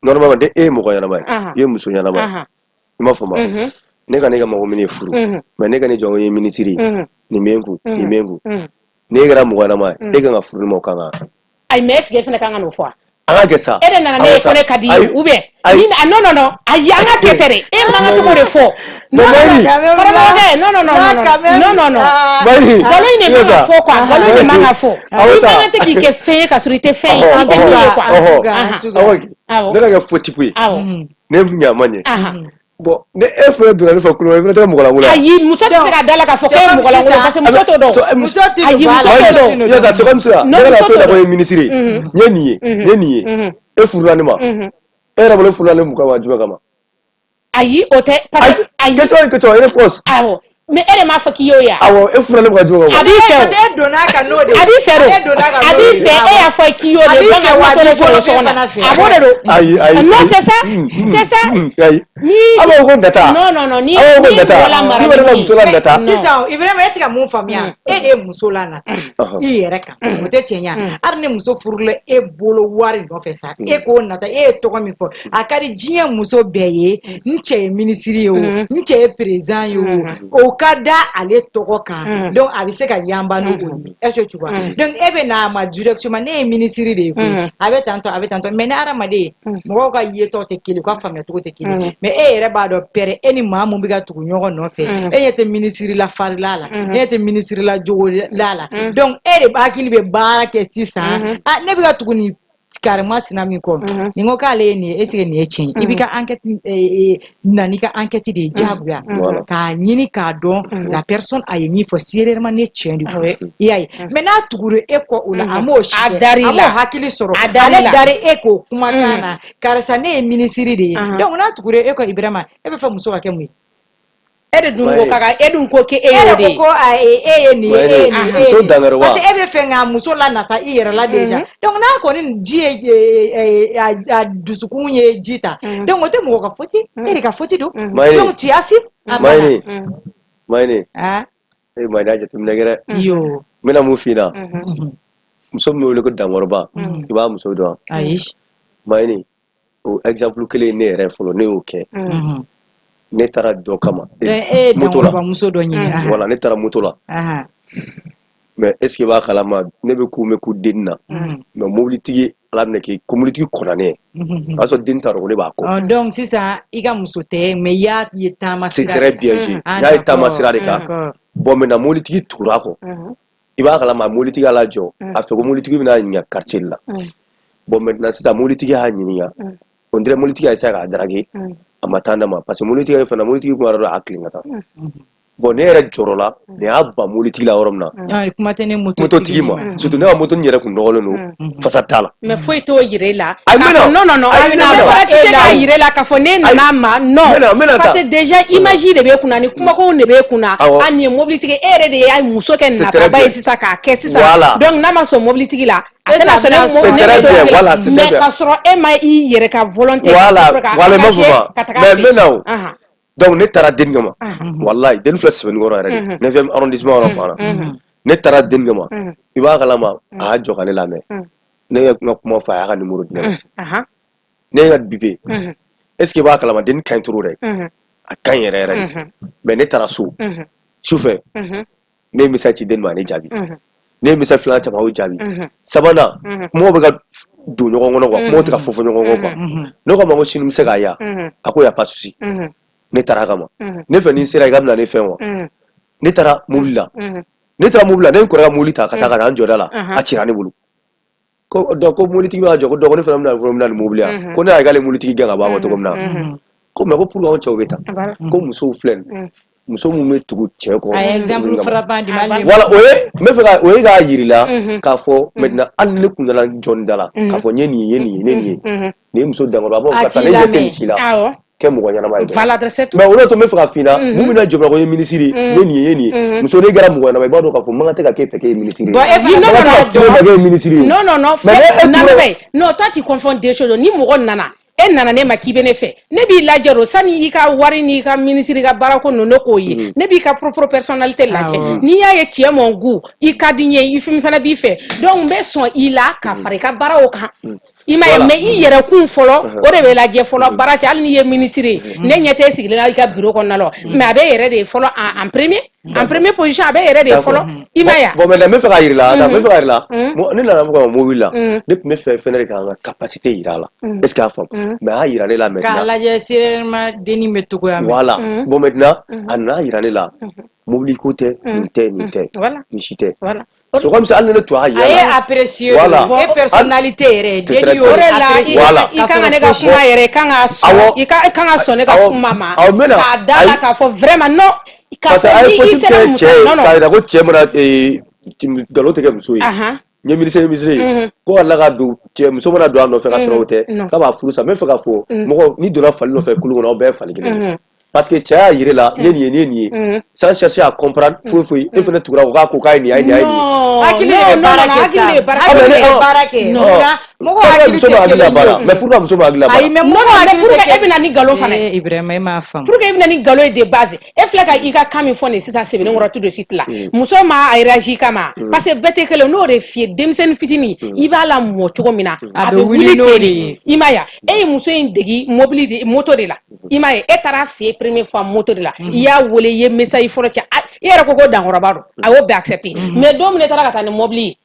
Normalement, de e ye mɔgɔ ɲɛnama ye. I ye muso ɲɛnama ye. I m'a faamu wa? Ne ka ne ka mɔgɔ min ye furu. Mais ne ka ne jɔ ko n ye minisiri ye. Nin bɛ n kun, nin bɛ n kun. N'e kɛra mɔgɔ ɲɛnama ye, e kan ka furu ne ma, o kan ka. Ayi, mais est ce que e fana kan ka n'o fɔ wa? An ka kɛ sa. E de nana An ne ka ye sa. ko ne ka di Ayi, ye ou bien? Ayi. Ni ah, non, non, non, ayi, an ka kɛ tɛ dɛ, e man kan to k'o de fɔ. Non, Mais non, non. Maïli. Quand même, Karamɔgɔkɛ, là, non, non, non, là, non, non, quand même, non, non, non. ah, Maïli. Nkalon in de man ka fɔ quoi, nkalon in de man ka fɔ. Awɔ I sa. man kan tɛ k'i kɛ fɛn ye ka sɔrɔ i tɛ fɛn ye, Ɔhɔ, i tɛ min ye quoi. En tout cas, en Ahan. tout cas. Awɔ kɛ. Awɔ. Ne ka kɛ faux type ye. Ne ɲa ma ɲɛ. Bon, ne e fana donna ne fɛ kulon, i fana tɛ mɔgɔ lankolon ye. Ayi, muso tɛ se ka da la k'a fɔ C'est k'e ye comme mɔgɔ lankolon sisan- parce que muso t'o dɔn. Muso tɛ Ayi, don, muso voilà, t'o muso dɔn. tɛ don. Yasa, c'est comme ça. Non, Ne kana muso fɛn t'o da ko dɔn. ye minisiri ye. N ye nin ye, n ye nin ye. E furula ne ma. E yɛrɛ bolo, e furula ne mun kama, jumɛn kama? Ayi, o tɛ parce que ayi. Question, question, réponse. Awɔ, mais e de m'a fɔ k'i y'o ye wa? Awɔ, e furula ne ma jumɛn kama? A b'i fɛ Parce o. que e donna a kan n'o de ye. A b'i fɛ E o. donna a kan A n'o b'i de ye. fɛ, e y'a fɔ k'i y'o A de b'i donc fɛ a wa, a b'o b'i to sɔrɔ bolo so fɛn kɔnɔ. fana fɛ. A b'o de don. Ayi, ayi. Non, c'est ça, c'est ça. Ayi. Ni A b'a fɔ ko nata. Non, non, non, ni A b'a fɔ ko ni nata. mɔgɔ la mara Ni wɛrɛ ni ka min ye. muso la nata. Sisan Ibrahima, e tɛ ka mun faamuya? E de ye muso la nata i yɛrɛ kan, o tɛ tiɲɛ ye wa? Hali ni muso furula e bolo wari nɔfɛ sa, e k'o nata, e ye tɔgɔ min fɔ, a ka di diɲɛ muso bɛɛ ye, n cɛ ye minisiri ye o, n cɛ ye président ye o, o ka da ale tɔgɔ kan, donc a bɛ se ka yanba n'o ye. Est ce que tu vois? Donc e bɛ na a ma directement, ne ye minisiri de ye koyi, a bɛ tantɔ, a bɛ tantɔ. Mais ni hadamaden ye, mɔgɔw ka yetɔ tɛ kelen, u ka faamuya cogo tɛ kelen. Mais e yɛrɛ b'a dɔn pɛrɛ, e ni maa mun bɛ ka tugu ɲɔgɔn nɔfɛ, e ɲɛ tɛ minisiri la farila la, e ɲɛ tɛ minisiri la jogo la la, donc e de hakili bɛ baara kɛ sisan: ah, ne bɛ ka tugu nin karima sina min kɔ, nin ko k'ale ye nin ye, est ce que nin ye tiɲɛ ye? I b'i ka enquête na n'i ka enquête de ye diyagoya k'a ɲini k'a dɔn la personne a ye min fɔ, si réellement ne tiɲɛ de don. I y'a ye? Mais n'a tugura e kɔ o la, a m'o si A kɛ, dar'i a m'o la. hakili sɔrɔ. A dar'i Ale la. dari e k'o kumakan na, karisa ne ye minisiri de ye. Donc n'a tugura e kɔ, Ibrahima, e bɛ fɛ muso ka kɛ mun ye? E de dun ko k'a e dun ko k'e E y'o yɛrɛ de ko ye. ko a e ye nin ye, e ye nin ye, e ye Muso nin ye. dangari wa? Parce que e bɛ fɛ ka muso la nata i yɛrɛ la déjà. Donc n'a kɔni ji ye a dusukun ye ji ta, donc o tɛ mɔgɔ ka faute ye, e de ka faute don. Maïni. Donc tu assumes, a banna. Maïni. Maïni. Ah. E Maïni, a jateminɛ kɛ dɛ. Yo. N bɛna mun f'i ɲɛna. Muso min bɛ wele ko dankɔrɔba, i b'a muso dɔn wa? Ayi. Maïni, o exemple kelen ye ne yɛrɛ fɔlɔ, ne y'o kɛ. Ne taara dɔ kama. Donc e ye Moto la. dankɔrɔba muso dɔ ɲini. Voilà, ne taara moto la. Mais est ce que i b'a kalama, ne bɛ ko mɛn ko denni na. Mais mobilitigi, Ala minɛ k'i ko mobilitigi kɔnna ne ye. O y'a sɔrɔ den t'a dɔn ko ne b'a kɔ. Ɔ, donc sisan i ka muso tɛ, mais i y'a ye taama C'est sira très de kan. bien joué. Ah, N y'a ye taama d'accord, sira de kan. d'accord. Bon, maintenant mobilitigi tugura a kɔ. I b'a kalama, mobilitigi y'a lajɔ. A fɛ ko mobilitigi bɛna ɲininka quartier de la. Bon, maintenant sisan mobilitigi y'a ɲininka. On dirait mobilitigi y'a essayé k'a draguer. A ma taa ma parce que mobilitigi fana, mobilitigi kun b'a dɔn a hakili ka taa. Bon, ne yɛrɛ jɔrɔla, ne y'a ban mobilitigi la yɔrɔ min na, kuma tɛ ne mototigi ma. Surtout ne ka moto yɛrɛ kun nɔgɔlen don, fasa t'a la. Mais foyi t'o yira e la. Ayi, n bɛna. Non, non, non, Ayi, ne fana tɛ se k'a yira e la k'a fɔ ne nana ma, non. N bɛna sa. Parce que déjà image de b'e kunna, ni kumakanw de b'e kunna. Awɔ. A nin ye mobilitigi, e yɛrɛ de y'a muso kɛ nataba ye sisan k'a kɛ sisan. Voilà. Donc n'a ma sɔn mobilitigi la, a tɛna sɔn ne. C'est très bien, voilà, c'est Mais k'a sɔrɔ e ma i yɛrɛ ka volonté. Voilà, voilà, ma fɔ ma, mais n bɛ na o. Donc ne taara denni kama, walayi, denni filɛ Sɛbɛnnikɔrɔ yɛrɛ de, 9e arrondissement yɔrɔ fan na. Ne taara denni kama, i b'a kalama, a y'a jɔ ka ne lamɛn. Ne ye n ka kuma fɔ, a y'a ka numéro di ne ma. Ne ye ka bipe, est ce que i b'a kalama, denni ka ɲi trop dɛ, a ka ɲi yɛrɛ yɛrɛ de. Mais ne taara so sufɛ, ne ye message ci denni ma, a ne jaabi. Ne ye message filanan caman, a y'o jaabi. Sabanan, kumaw bɛ ka don ɲɔgɔn kɔnɔ quoi, kumaw tɛ ka fɔ fɔ ɲɔgɔn kɔ quoi. Ne ko a ma ko sini n bɛ se k'a ya, a ko y a pas souci. Ne taara a kama, ne fɛ ni n sera i ka bɛna ne fɛn wa. Ne taara mobili la, ne taara mobili la, ne ye n kɔrɔkɛ ka mobili ta ka taa ka na n jɔda la, a cira ne bolo ko donc ko mobilitigi b'a jɔ ko donc ne fana bɛna nin mobili yan ko ne y'a ye k'ale mobilitigi gɛn ka bɔ a kɔ cogo min na ko, mais ko pour anw cɛw bɛ tan ko musow filɛ nin, muso mun bɛ tugu cɛ kɔ. A ye exemple frappant di. Voilà, o ye n bɛ fɛ ka o ye k'a yir'i la k'a fɔ maintenant, hali ni ne kun nana jɔnni da la k'a fɔ n ye nin ye, n ye nin ye, ne nin ye, nin ye muso dankɔrɔ, a b'a fɔ karisa, ne ɲɛ tɛ nin si la, kɛ mɔgɔ ɲɛnama ye. Voilà, c'est tout. Mais o de to n bɛ fɛ ka f'i ɲɛna, mun bɛna jɔ ko n ye minisiri ye, n ye nin ye, n ye nin ye, muso, n'e kɛra mɔgɔ ɲɛnama ye, i b'a dɔn k'a fɔ man kan tɛ ka k'e fɛ k'e ye minisiri ye. Bon, e fana Non, non, non, non. K'e ye minisiri ye. Non, non, non. Mais Non, mais non, toi tu confonds deux choses. Ni mɔgɔ nana, e nana ne ma k'i bɛ ne fɛ, ne b'i lajɛ o sani i ka wari n'i ka minisiri ka baarako ninnu, ne k'o ye, ne b'i ka propre personnalité lajɛ. N'i y'a ye tu es mon goût, i ka di n ye, i fana b'i fɛ, donc n bɛ sɔn i la ka fara i ka baara o kan, i ma ye. Mais i yɛrɛ kun fɔlɔ, o de bɛ lajɛ fɔlɔ. Baara cɛ, hali n'i ye minisiri ye, ne ɲɛ tɛ sigilen na i ka bureau kɔnɔna la, mais a bɛ yɛrɛ de fɔlɔ en première position, a bɛ yɛrɛ de fɔlɔ, i ma ye. Bon, maintenant n bɛ fɛ k'a yir'i la, n bɛ fɛ k'a yir'i la, ne nana ka mobili la, ne tun bɛ fɛ fɛnɛ de k'an ka capacité yira a la, est ce que a faamu? Mais a y'a yira ne la maintenant. K'a lajɛ sérieusement denni bɛ togoya min. Voilà. Bon, maintenant a nana yira ne la, mobili ko tɛ, nin tɛ, nin tɛ, nin si tɛ. C'est comme si hali ni ne tun y'a yira A ye apprécier. Voilà. E personnalité yɛrɛ, denni y'o O de la apprécier. Voilà. I kan ka ne ka kuma yɛrɛ, i kan ka sɔn, i kan ka sɔn ne ka kuma ma. Awɔ, n bɛna. K'a da la k'a fɔ vraiment non, k'a Parce que a fɔ ye ni i faute sera kɛ muso cɛ ye, non, non. k'a yira ko cɛ mana nkalon tigɛ muso ye. N ye ministre ye ko ka tila ka don cɛ, muso mana don a nɔfɛ ka sɔrɔ o tɛ, k'a b'a furu sa. N bɛ fɛ k'a fɔ mɔgɔ, n'i donna fali nɔfɛ kulu kɔnɔ, aw bɛɛ ye fali kelen ye. Parce que cɛ y'a yira la, n ye nin ye, nin ye nin ye, sans chercher à comprendre foyi foyi, e fana tugura ko k'a ko k'a ye nin ye, a ye nin ye, a ye nin ye. Hakili de bɛ baara kɛ sa, hakili de bɛ baara hakili de kɛ. bɛ baara kɛ. Munna mɔgɔ hakili Muso tɛ ma hakili la kelen baara ye? Mais pourquoi muso ma hakili la baara? Ayi, mais Non, mɔgɔ non, mais hakili pour tɛ que e bɛna ni nkalon fana ye. Eh, Ibrahima, e m'a faamu. Pour que e bɛna ni nkalon ye de base, e filɛ ka i ka kan min fɔ nin sisan sɛbɛnnikɔrɔ tout de suite la, muso ma a réagi kama, parce que bɛɛ tɛ kelen. N'o de f'i ye, denmisɛnnin fitinin, i b'a lamɔ cogo min na, A bɛ wuli n'o ten de ye. I ma ye wa? E ye muso in degi mobili de, moto de la, i ma ye, e taara fɛ yen première fois moto de la, i y'a wele, i ye message fɔlɔ ci, i yɛrɛ ko ko dankɔrɔba don, a y'o bɛɛ accepté. Mais don min e taara ka taa ni mobili ye,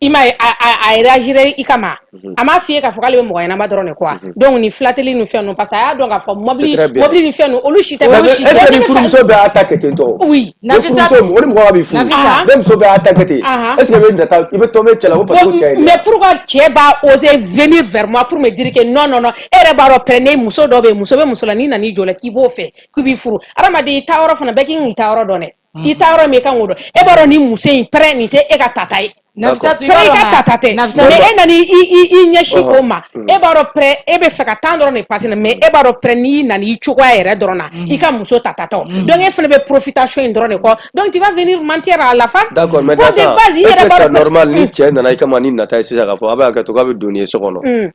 i ma ye, a réagiré i kama, a m'a f'i ye k'a fɔ k'ale bɛ mɔgɔ ɲɛnama dɔrɔn de quoi. Donc ni filateli ni fɛn ninnu, parce que a y'a dɔn k'a fɔ mobili C'est très bien. mobili ni fɛn ninnu, olu si tɛ. Mais Olu si est ce que tɛ. ni furumuso bɛɛ y'a ta kɛ ten tɔ? Oui. Ni Nafisa- furumuso, o ni mɔgɔ b'i furu, Nafisa. ne muso bɛɛ y'a ta kɛ ten, est ce que i bɛ nata, i bɛ tomber cɛ la ko parce que ko cɛ ye nin ye? Mais pourquoi cɛ b'a oser venir vers moi pour me dire que non, non, non, e yɛrɛ b'a dɔn pɛrɛ, ne muso dɔ bɛ yen, muso bɛ muso la, n'i nana i jɔ la k'i b'o fɛ, k'i b'i furu, adamaden i taa yɔrɔ fana bɛɛ k'i k'i taa yɔrɔ dɔn dɛ, i taa yɔrɔ min i kan k'o dɔn. E b'a dɔn ni muso in pɛrɛ, nin tɛ e ka tata ye. Nafisatu, i Pɛrɛ b'a i dɔn ka ma tata tɛ. Nafisatu Mais e nana i ɲɛsin o ma, e b'a dɔn pɛrɛ e bɛ fɛ ka temps dɔrɔn de passer, mais e b'a dɔn pɛrɛ n'i nana i cogoya yɛrɛ dɔrɔn na, i ka muso tata tɔ, donc e fana bɛ profitation in dɔrɔn de kɔ, donc tu vas venir mentir à la femme. D'accord, mais Bon, dans de ça, base, i est-ce yɛrɛ que b'a c'est dɔn normal ni cɛ nana i kama ni nata ye sisan k'a fɔ a bɛ hakɛ to k'a bɛ don nin ye so kɔnɔ,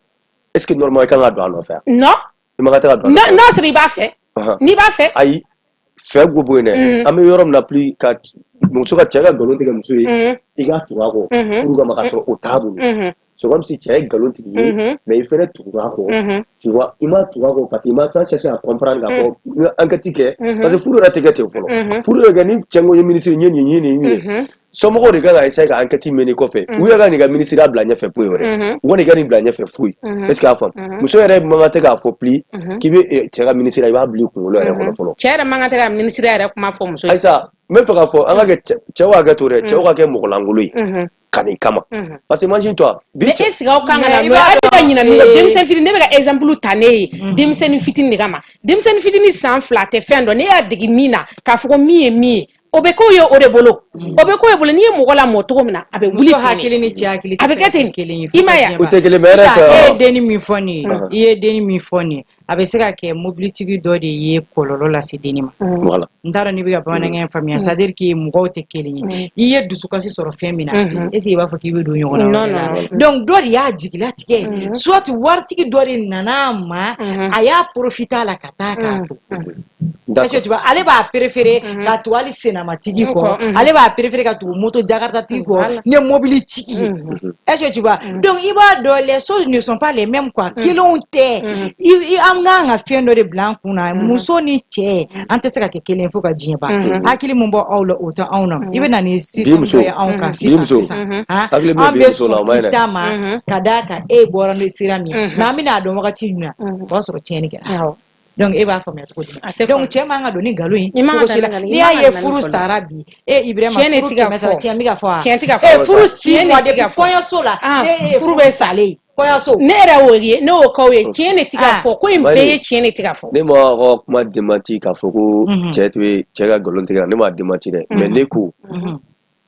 est-ce que normal i kan ka don a nɔfɛ? Non. I man kan tɛ ka don a nɔfɛ. N'a sɔrɔ i b'a fɛ, n'i b'a fɛ. Ayi, fɛ ko bɔ yen dɛ, an bɛ yɔrɔ min na, plus ka muso ka cɛ ka nkalon tigɛ muso ye, i k'a tugu a kɔ furu kama ka sɔrɔ o t'a bolo, c'est comme si cɛ ye nkalon tigɛ i ye, mais i fɛnɛ tugura a kɔ, tu vois, i ma tugu a kɔ parce que i ma sans chercher à comprendre k'a fɔ i ye enquête kɛ, parce que furu yɛrɛ tɛ kɛ ten fɔlɔ. Furu yɛrɛ kɛ ni cɛ ko n ye ministre, n ye nin ye, n ye nin ye, Somɔgɔw de kan ka essayer ka enquête mener kɔfɛ. U yɛrɛ ka nin ka ministériya bila ɲɛfɛ foyi wɛrɛ, u kɔni ka nin bila ɲɛfɛ foyi. Est ce que y'a faamu? Muso yɛrɛ man kan tɛ k'a fɔ pli k'i bɛ cɛ ka ministériya, i b'a bila i kunkolo yɛrɛ kɔnɔ fɔlɔ. Cɛ yɛrɛ man kan tɛ ka ministériya yɛrɛ kuma fɔ muso ye. Ayisa, n bɛ fɛ k'a fɔ an ka kɛ, cɛw ka hakɛ to dɛ, cɛw ka kɛ mɔgɔ lankolon ye ka nin kama, parce que imagine toi bi. Mais est ce que aw kan ka na n'o ye? A bɛ ka ɲinɛ min kɔ, denmisɛnnin fitinin, ne bɛ ka exemple ta ne ye denmisɛnnin fitinin de kama. Denmisɛnnin fitinin san 2 tɛ fɛn dɔn. Ne y'a dege min na k'a fɔ ko min ye min ye, o bɛ k'o ye o de bolo, o bɛ k'o ye bolo. N'i ye mɔgɔ lamɔ cogo min na, a bɛ wuli ten. Hakili ni cɛ hakili a bɛ kɛ ten. Kelen ye. I ma ye? O tɛ kelen, mais yɛrɛ fɛ. E ye denni min fɔ nin ye, i ye denni min fɔ nin ye, a bɛ se ka kɛ mobilitigi dɔ de ye kɔlɔlɔ lase denni ma. Voilà. N t'a dɔn n'i bɛ ka bamanankan in faamuya. C'est à dire que mɔgɔw tɛ kelen ye. I ye dusukasi sɔrɔ fɛn min na, est ce que i b'a fɔ k'i bɛ don ɲɔgɔn na wɛrɛ la? Donc dɔ de y'a jigilatigɛ, soit waritigi dɔ de nana a ma, a y'a profiter a la ka taa k'a to. Est-ce que tu vois, ale b'a préféré ka tugu hali senamatigi kɔ, ale b'a préféré ka tugu moto jakarta tigi kɔ ni mobili tigi ye. Est-ce que tu vois? Donc i b'a dɔn, les choses ne sont pas les mêmes quoi, kelenw tɛ. I an kan ka fɛn dɔ de bila an kun na, muso ni cɛ, an tɛ se ka kɛ kelen ye fo ka diɲɛ ban. Hakili min bɔ aw la, o tɛ anw na. I bɛ na ni système dɔ ye anw kan sisan sisan, an bɛ sɔn i ta ma ka d'a kan e bɔra ni sira min ye, mais an bɛna a dɔn wagati min na, o b'a sɔrɔ tiɲɛni kɛra. Donc e b'a faamuya cogo di? Donc cɛ man ka don ni nkalon ye cogo si la. N'i y'a ye furu sara bi, e Ibrahima, furu 100 sara, tiɲɛ bɛ ka fɔ wa? Tiɲɛ tɛ ka fɔ. E furu 6 mois depuis kɔɲɔso la, ne ye furu bɛ salen ye kɔɲɔso. Ne yɛrɛ y'o ye, ne y'o k'aw ye. Tiɲɛ de tɛ ka fɔ, ko in bɛɛ ye tiɲɛ de tɛ ka fɔ. Ne ma ka kuma démenti k'a fɔ ko cɛ tɛ cɛ ka nkalon tigɛ, ne m'a démenti dɛ. Mais ne ko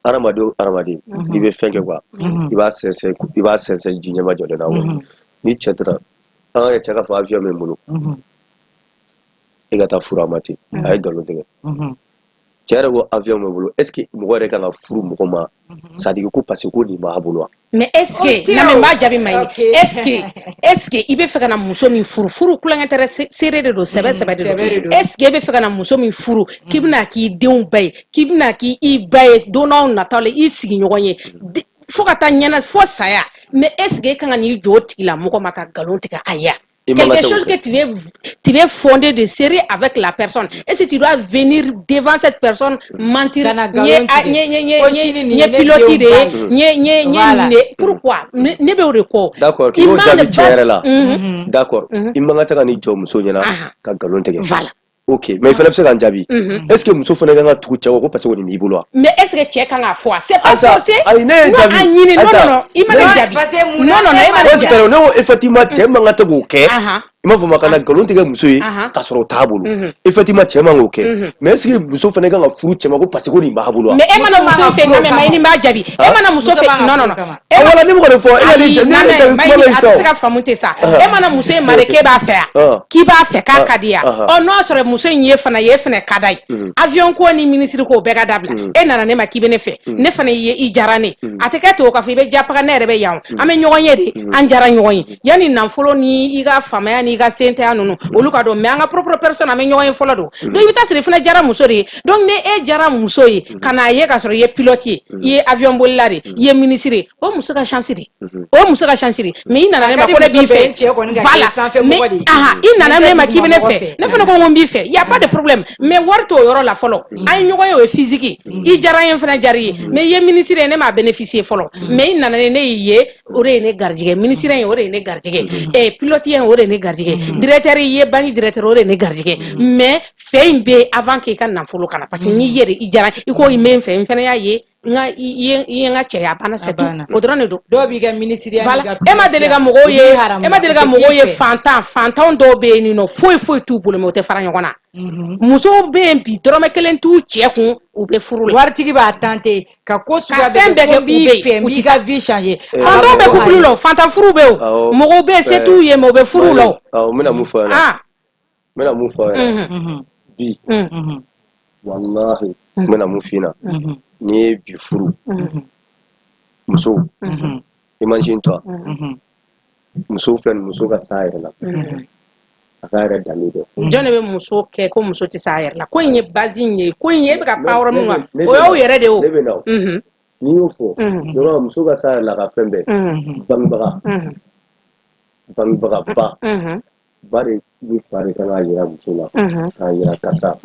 hadamaden o hadamaden, n'i bɛ fɛn kɛ quoi, i b'a sɛnsɛn, i b'a sɛnsɛn ji ɲɛma jɔlen na quoi. Ni cɛ taara, an ka kɛ cɛ ka fɔ avion bɛ n bolo, e ka taa furu a ma ten, a ye nkalon tigɛ. Cɛ yɛrɛ ko avion bɛ bolo, est ce que mɔgɔ yɛrɛ kan ka furu mɔgɔ ma, c'est à dire ko parce que ko nin b'a bolo wa? Mais est ce que, na n b'a jaabi ma ye, est ce que i bɛ fɛ ka na muso min furu, furu kulonkɛ tɛ dɛ, seere de don, sɛbɛ sɛbɛ de don. Est ce que e bɛ fɛ ka na muso min furu, k'i bɛna k'i denw ba ye, k'i bɛna k'i ba ye don n'aw nataw la, i sigiɲɔgɔn ye fo ka taa ɲɛna fo saya, mais est ce que e kan ka n'i jɔ o tigilamɔgɔ ma ka nkalon tigɛ a ye? Quelque chose que tu veux fonder de sérieux avec la personne. Et si tu dois venir devant cette personne mentir, n ye pilote de ye, n ye nin de, pourquoi? Ne bɛ o de kɔ. D'accord, k'i b'o jaabi cɛ yɛrɛ la. D'accord, i man kan tɛ ka n'i jɔ muso ɲɛna ka nkalon tigɛ. Voilà. Ok, mais i fana bɛ se k'an jaabi, est ce que muso fana kan ka tugu cɛ kɔ ko parce que o nin b'i bolo wa? Mais est ce que cɛ kan k'a fɔ? C'est pas forcé. Ayi, ne ye jaabi. A ɲini, non non non, i ma ne jaabi. Non non non, e ma ne jaabi. Ne ko effectivement, cɛ man kan tɛ k'o kɛ. I m'a fɔ ma ka na nkalon tigɛ muso ye k'a sɔrɔ o t'a bolo. Effectivement, cɛ man k'o kɛ, mais est ce que muso fana kan ka furu cɛ ma ko parce que ko nin b'a bolo wa? Mais e mana muso fɛ, non mais Mayini b'a jaabi. E mana muso fɛ, non non non. Wala ne bɛ ka nin fɔ, e ka nin ne yɛrɛ kuma bɛ a tɛ se ka faamu ten sa. E mana muso ye mare k'e b'a fɛ yan, k'i b'a fɛ, k'a ka di yan. Ɔ n'o y'a sɔrɔ muso in ye fana ye fana ka d'a ye. Avion ko ni ministre ko, o bɛɛ ka dabila. E nana ne ma k'i bɛ ne fɛ, ne fana ye i diyara ne. A tɛ kɛ ten o, k'a fɔ i bɛ japaga ne yɛrɛ bɛ yan. An bɛ ɲɔgɔn ye de, an diyara ɲɔgɔn ye. Yanni nafolo ni i ka faamaya ni i ka sentanya ninnu, olu ka dɔn, mais an ka propre personne, an bɛ ɲɔgɔn ye fɔlɔ don. Donc i bɛ taa sɔrɔ i fana diyara muso de ye. Donc ni e diyara muso ye ka n'a ye k'a sɔrɔ i ye pilote ye, i ye avion bolila de, i ye ministre ye, o muso ka chance de, o muso ka chance de. Mais i nana ne ma ko ne b'i fɛ, voilà, mais aha, i nana ne ma k'i bɛ ne fɛ, ne fana ko n b'i fɛ, y a pas de problème, mais wari t'o yɔrɔ la fɔlɔ. An ye ɲɔgɔn ye, o ye physique, i diyara n ye, n fana diyara i ye, mais i ye ministre ye, ne m'a bénéficier fɔlɔ. Mais i nana ne y'i ye, o de ye ne garijɛgɛ. Ministre in, o de ye ne garijɛgɛ. Pilote in, o de ye ne garijɛgɛ. Directeur, i ye banque directeur, o de ye ne garijɛgɛ. Mais fɛn in bɛ avant k'i ka nafolo kana, parce que n'i ye de i diyara i ko i bɛ n fɛ, n fana y'a ye n ka i ye n ka cɛya banna, c'est tout, o dɔrɔn de don. Dɔw b'i ka ministre. Voilà, e ma deli ka mɔgɔw ye, e ma deli ka mɔgɔw ye, fantan fantanw dɔw bɛ yen nɔ, foyi foyi t'u bolo, mais o tɛ fara ɲɔgɔn na. Musow bɛ yen bi, dɔrɔmɛ kelen t'u cɛ kun, u bɛ furu la. Waritigi b'a tenter ka ko suguya bɛɛ kɛ, ko n b'i fɛ, n b'i ka vie changer. Fantanw bɛ couple la, fantan furu bɛ yen, mɔgɔw bɛ yen se t'u ye, mais u bɛ furu la. Awɔ, n bɛna mun fɔ a ɲɛna, n bɛna mun fɔ a ɲɛna bi, walahi, n bɛna mun f'i ɲɛna, n'i ye bi furu muso, imagine toi, muso filɛ nin, muso ka s'a yɛrɛ la, a k'a yɛrɛ danbe dɔn. Jɔn de bɛ muso kɛ ko muso tɛ s'a yɛrɛ la? Ko in ye base in ye, ko in ye e bɛ ka pan yɔrɔ min kan, o y'aw yɛrɛ de ye o. Ne bɛ na o, n'i y'o fɔ yɔrɔ, muso ka s'a yɛrɛ la ka fɛn bɛɛ, bangebaga, bangebaga ba, ba de ni fa de kan k'a yira muso la, k'a yira karisa,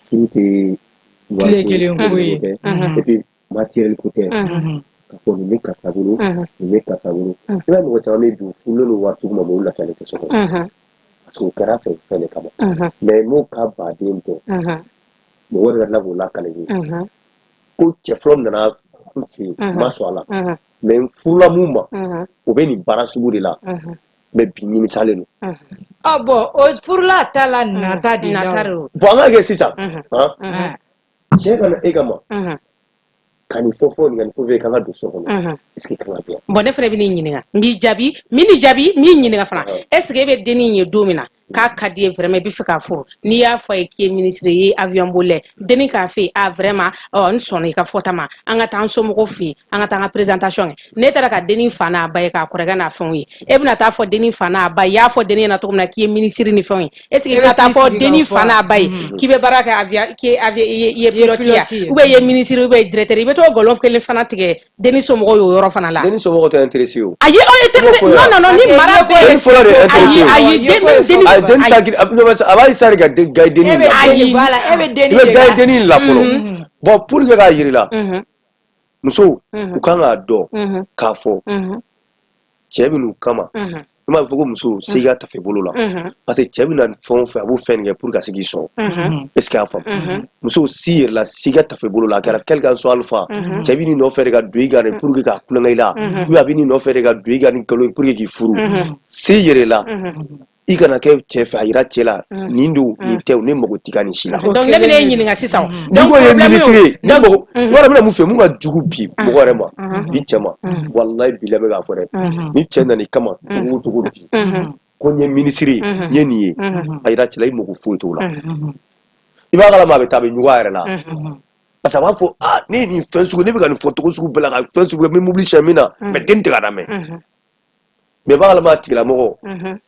furu tɛ tile kelen ko ye. Et puis Matériel ko tɛ, k'a fɔ nin bɛ karisa bolo, nin bɛ karisa bolo. I b'a ye, mɔgɔ caman bɛ don, furulen don waritigiw ma, mais olu lafiyalen tɛ so kɔnɔ, parce que o kɛra fɛ fɛn de kama. Mais m'o ka baden dɔn, mɔgɔ yɛrɛ ka tila k'o lakale ye ko cɛ fɔlɔ nana n fɛ yen, n ma sɔn a la, mais n furula mun ma, o bɛ nin baara sugu de la, mais bi nimisalen don. Ah bon, o furula ta la, nata de la. Bon, an ka kɛ sisan, han, cɛ ka na e kama ka nin fɔ fɔ nin ka nin fɔ fɔ, k'an ka don so kɔnɔ, est ce que kan ka bɛn? Bon, ne fana bɛ n'i ɲininka, n b'i jaabi, n b'i jaabi, n b'i ɲininka fana. Est ce que e bɛ dennin ye don min na k'a ka di ye vraiment, i bɛ fɛ k'a furu, n'i y'a fɔ a ye k'i ye ministre ye, avion bolila, dennin k'a fɛ yen, ah vraiment, ɔ n sɔnna i ka fɔta ma, an ka taa an somɔgɔw fɛ yen, an ka taa an ka présentation kɛ. Ne taara ka dennin fa n'a ba ye, k'a kɔrɔkɛ n'a fɛnw ye, e bɛna taa fɔ dennin fa n'a ba ye, i y'a fɔ dennin ɲɛna cogo min na k'i ye ministre ni fɛnw ye, est ce que i bɛna taa fɔ dennin fa n'a ba ye k'i bɛ baara kɛ avion, k'i ye i ye pilote ye, ou bien i ye ministre, ou bien directeur? I bɛ t'o nkalon kelen fana tigɛ dennin somɔgɔw ye o yɔrɔ fana la. Dennin somɔgɔw tɛ intéressé o. Ayi, o intéressé, non, non, non, ni mara bɛ Dennin fɔlɔ de ye intéressé o. Ayi, den Ayi, den ta a b'a essayer de ka den gaye dennin la. Ayi. Voilà, e bɛ dennin I bɛ gaye dennin la fɔlɔ. Bon, pour que k'a yir'i la, musow u kan k'a dɔn k'a fɔ cɛ bɛ n'u kama. I m'a fɔ ko muso se i ka tafe bolo la, parce que cɛ bɛ na fɛn o fɛn, a b'o fɛn nin kɛ pour ka se k'i sɔrɔ. Est ce que y'a faamu? Muso si yɛrɛ la, si ka tafe bolo la, a kɛra quel qu'en soit alpha, cɛ bɛ n'i nɔfɛ de ka don i kan de pour que k'a kulonkɛ i la, ou bien a bɛ n'i nɔfɛ de ka don i kan ni nkalon ye pour que k'i furu. Si yɛrɛ la, i kana kɛ cɛ fɛ, a yira cɛ la nin don, nin tɛ, ne mago t'i ka nin si la. Donc ne bɛna e ɲininka sisan. N'i ko ye ministre ye, ni mago wala bɛna mun fɛ, mun ka jugu bi mɔgɔ yɛrɛ ma, bi cɛ ma, walayi bi la bɛ k'a fɔ dɛ, ni cɛ nana i kama togo o togo bi ko n ye ministre ye, n ye nin ye, a yira cɛ la i mago foyi t'o la. I b'a kalama, a bɛ taa, a bɛ ɲugun a yɛrɛ la, parce que a b'a fɔ: ah, ne ye nin fɛn sugu, ne bɛ ka nin fɔ togo sugu bɛɛ la, ka fɛn sugu bɛɛ, n bɛ mobili siɲɛ min na, mais den tɛ ka lamɛn. Mais i b'a kalama, a tigilamɔgɔ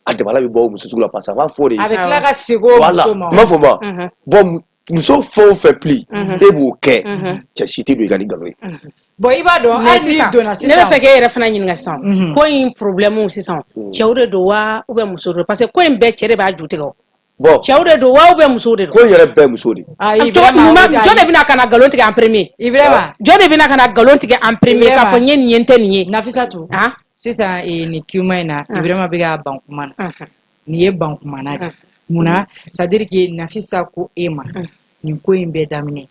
a dabala bɛ bɔ o muso sugu la, parce que a b'a fɔ de. A bɛ tila ka segin o muso ma. N b'a fɔ ma, bon, muso fɛn o fɛn pli e b'o kɛ, cɛ si tɛ don i ka ni nkalon ye. Bon, i b'a dɔn, hali n'i donna sisan. Ne bɛ fɛ k'e yɛrɛ fana ɲininka sisan, ko in problème sisan, cɛw de don wa, ou bien musow de don? Parce que ko in bɛɛ, cɛ de b'a ju tigɛ o. Bon. Cɛw de don wa, ou bien musow de don? Ko in yɛrɛ bɛɛ muso de. Ayi. Jɔn de bɛna ka na nkalon tigɛ en premier? Ibrahima. Jɔn de bɛna ka na nkalon tigɛ en premier k'a fɔ n ye nin ye, n tɛ nin ye? Nafisatu. Sisan nin kuma in na, Ibrahima bɛ ka ban kuma na, nin ye ban kuma na de. Munna? C'est à dire que Nafisa ko e ma, nin ko in bɛɛ daminɛ,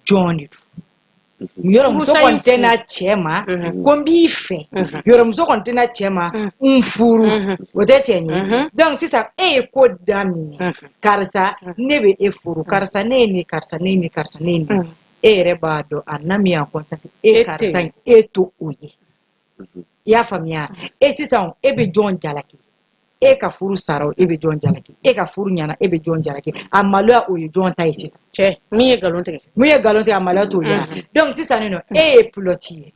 jɔn de don? Yɔrɔ muso kɔni tɛ na cɛ ma ko n b'i fɛ, yɔrɔ muso kɔni tɛ na cɛ ma n furu, o tɛ cɛ ye. Donc sisan e ye ko daminɛ, karisa ne bɛ e furu, karisa ne ye nin, karisa ne ye nin, karisa ne ye nin, e yɛrɛ b'a dɔn a na min en conscience, e karisa in e to o ye. I y'a faamuya? E sisan e bɛ jɔn jalaki? E ka furu sara, e bɛ jɔn jalaki? E ka furu ɲɛna, e bɛ jɔn jalaki? A maloya, o ye jɔn ta ye sisan? Cɛ min ye nkalon tigɛ. Mun ye nkalon tigɛ, a maloya t'o ye. Donc sisan nin nɔ, e ye pilote ye,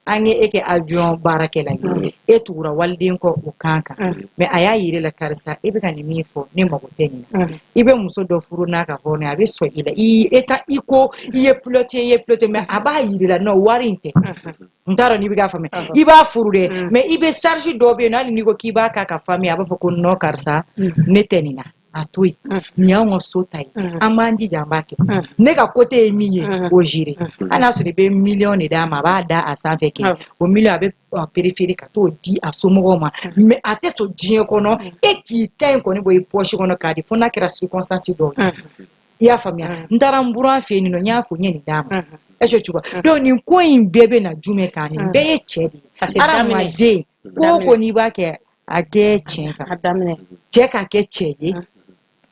an ye e kɛ avion baarakɛla ye, e tugura waliden kɔ o kan kan, mais a y'a yir'i la, karisa e bɛ ka nin min fɔ, ne mago tɛ nin na. I bɛ muso dɔ furu n'a ka hɔrɔnya, a bɛ sɔn i la, i e ta i ko i ye pilote ye, i ye pilote, mais a b'a yir'i la non, wari in tɛ. N t'a dɔn n'i bɛ k'a faamuya. I b'a furu dɛ, mais i bɛ charge dɔ bɛ yen nɔ, hali n'i ko k'i b'a k'a ka famille, a b'a fɔ ko non, karisa ne tɛ nin na, a to yen, nin y'anw ka so ta ye, an b'an jija, an b'a kɛ. Ne ka côté ye min ye, o gérer. Hali n'a sɔrɔ i bɛ miliyɔn de d'a ma, a b'a da a sanfɛ kɛ o miliyɔn, a bɛ préféré ka t'o di a somɔgɔw ma, mais a tɛ sɔn diɲɛ kɔnɔ e k'i ta in kɔni bɔ i poche kɔnɔ k'a di, fo n'a kɛra circonstance dɔw ye. I y'a faamuya? N taara n buran fɛ yen nɔ, n y'a fɔ, n ye nin d'a ma. Est-ce que tu vois? Donc nin ko in bɛɛ bɛ na jumɛn kan? Nin bɛɛ ye cɛ de ye. Hadamaden ko o ko n'i b'a kɛ, a kɛ tiɲɛ kan. Cɛ ka kɛ cɛ ye,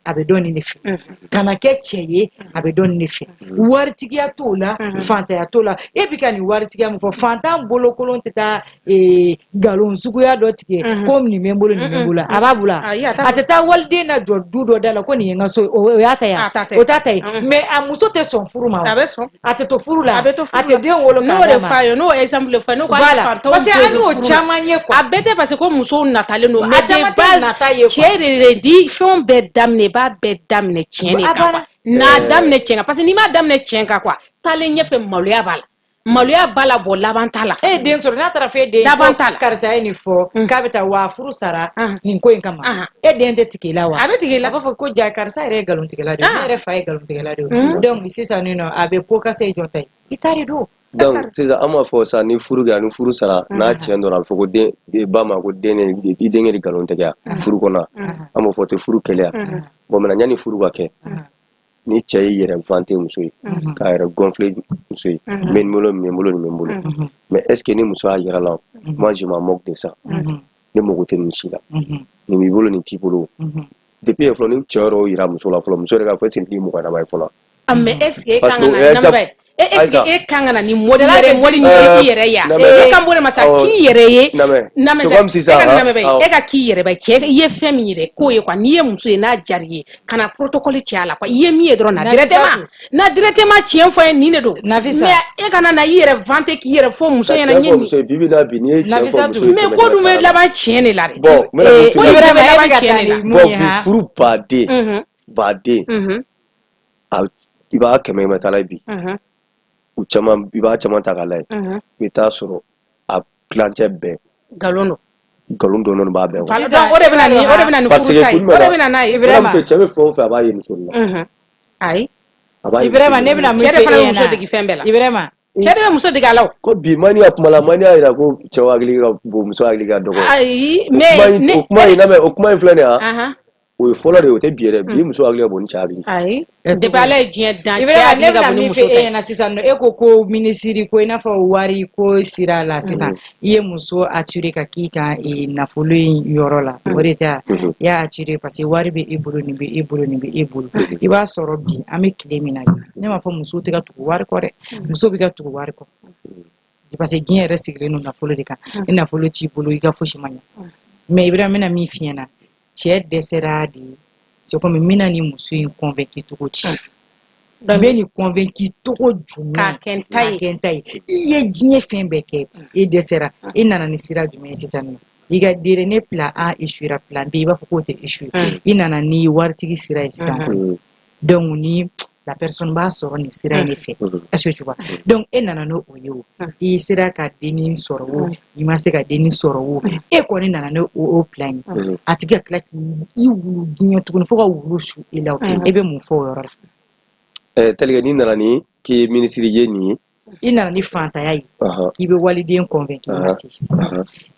a bɛ dɔn nin de fɛ. Kana kɛ cɛ ye, a bɛ dɔn nin de fɛ. Waritigiya t'o la, fantanya t'o la. E bɛ ka nin waritigiya min fɔ, fantan bolokolon tɛ taa nkalon suguya dɔ tigɛ ko nin bɛ n bolo, nin bɛ n bolo, a b'a bolo. A tɛ taa waliden na jɔ du dɔ da la ko nin ye n ka so ye, o y'a ta ye, o t'a ta ye. Mais a muso tɛ sɔn furu ma, a tɛ to furu la, a tɛ den wolo k'a d'a ma. N'o de f'a ye, n'o exemple de f'a ye, n'o ko hali fantanw. Parce que an y'o caman ye quoi. A bɛɛ tɛ, parce que ko musow natalen don, mais a caman tɛ nata ye quoi. Cɛ de di fɛnw bɛɛ daminɛ, i b'a bɛɛ daminɛ tiɲɛ de kan quoi. N'a daminɛ tiɲɛ kan, parce que n'i m'a daminɛ tiɲɛ kan quoi, taalen ɲɛfɛ maloya b'a la, maloya b'a la, bɔ laban t'a la. E ye den sɔrɔ, n'a taara f'e den laban t'a la. Karisa ye nin fɔ k'a bɛ taa wa furu sara nin ko in kama, e den tɛ tigɛ i la wa? A bɛ tigɛ i la. A b'a fɔ ko ja karisa yɛrɛ ye nkalontigɛla de ye, ne yɛrɛ fa ye nkalontigɛla de ye. Donc sisan nin nɔ, a bɛ ko kase ye jɔn ta ye? I ta de don. Donc sisan an b'a fɔ sa, ni furu kɛra, ni furu sara, n'a tiɲɛ dɔrɔn, a bɛ fɔ ko den ba ma ko den i denkɛ de nkalon tigɛ furu kɔnɔ. An b'o fɔ o tɛ furu kɛlɛ. Bon, maintenant, yanni furu ka kɛ, ni cɛ y'i yɛrɛ vanter muso ye, k'a yɛrɛ gonfler muso ye, n bɛ nin bolo, nin bɛ n bolo, nin bɛ n bolo, mais est ce que ni muso y'a yɛrɛ la, moi je m'en moque de ça, ne mago tɛ nin si la, nin b'i bolo, nin t'i bolo. Depuis yen fɔlɔ, ni cɛ yɛrɛ y'o yira muso la fɔlɔ, muso yɛrɛ k'a fɔ est ce que nin mɔgɔ ɲɛnama ye fɔlɔ? Ah, mais est ce que e kan ka na namɛbɛ, est ce que e kan ka na ni mɔdi yɛrɛ, mɔdi ni k'i yɛrɛ ya, e kan b'o de ma sa, k'i yɛrɛ ye? Namɛ, c'est comme sisan. E ka namɛbɛ, e ka k'i yɛrɛ ba cɛ, i ye fɛn min yɛrɛ k'o ye quoi. N'i ye muso ye, n'a jar'i ye, ka na protocole cɛ a la quoi. I ye min ye dɔrɔn, na directement, na directement, tiɲɛ fɔ ye, nin de don. Nafisa. Mais e kana na i yɛrɛ vanter, k'i yɛrɛ fɔ muso ɲɛna, n ye nin. Bibi na bi, n'i ye tiɲɛ fɔ muso ye, mais ko dun bɛ laban tiɲɛ de la dɛ. Bon, n bɛna mun f'i ko ɲɛna? bɛ laban tiɲɛ de la. Bon, bi furu baden baden, i b'a kɛmɛ kɛmɛ ta la bi, u caman, i b'a caman ta k'a lajɛ, i bɛ taa sɔrɔ a tilancɛ bɛɛ nkalon don. Nkalon dɔɔni b'a bɛɛ kɔnɔ. O de bɛ na ni, o de bɛ na ni furusa ye, o de bɛ na n'a ye. Ibrahima, cɛ bɛ fɛn o fɛn, a b'a ye muso de la. Ayi. A b'a ye. Ibrahima, ne bɛna mun Cɛ de f'e fana bɛ muso ɲɛna? degi fɛn bɛɛ la. Ibrahima. Cɛ de bɛ muso dege a la o. Ko bi mani ka kuma la, mani y'a jira ko cɛw hakili ka bon, muso hakili ka dɔgɔ. Ayi, mais ne, o kuma in lamɛn, o kuma in filɛ nin ye, o ye fɔlɔ de ye, o tɛ bi yɛrɛ. Bi muso hakili ka bon ni cɛ hakili. Ayi, depuis Ala ye diɲɛ dan, cɛ Ibrahima, ne hakili ka bɛna bon ni min muso f'e ta ye. ɲɛna sisan nɔ, e ko ko minisiri ko, i n'a fɔ wari ko sira la sisan, i ye muso attiré ka k'i kan nafolo in yɔrɔ la, o de tɛ wa? I y'a attiré parce que wari bɛ e bolo, nin bɛ e bolo, nin bɛ e bolo. I b'a sɔrɔ bi, an bɛ tile min na bi, ne m'a fɔ musow tɛ ka tugu wari kɔ dɛ, muso bɛ ka tugu wari kɔ parce que diɲɛ yɛrɛ sigilen don nafolo de kan. Ni nafolo t'i bolo, i ka fosi ma ɲɛ. Mais Ibrahima, n bɛna min f'i ɲɛna, cɛ dɛsɛra de. C'est comme n bɛna nin muso in convaincu cogo di? N bɛ nin convaincu cogo jumɛn? K'a kɛ n ta ye. K'a kɛ n ta ye. I ye diɲɛ fɛn bɛɛ kɛ, e dɛsɛra, e nana ni sira jumɛn ye sisan nɔ? I ka dere ne plan A échouera, plan B, i b'a fɔ k'o tɛ échoué. I nana ni waritigi sira ye sisan. Donc ni la personne b'a sɔrɔ nin sira in de fɛ, est-ce que tu vois? Donc e nana n'o ye, o i sera ka dennin sɔrɔ, o i ma se ka dennin sɔrɔ, o e kɔni nana n'o o plan ye, a tigi ka tila k'i wulu diɲɛ tuguni fo ka wulu su i la, e bɛ mun fɔ o yɔrɔ la? Tel que n'i nana ni k'i ye minisiri ye nin ye. I nana ni fantanya ye k'i bɛ waliden convaincre, i ma se.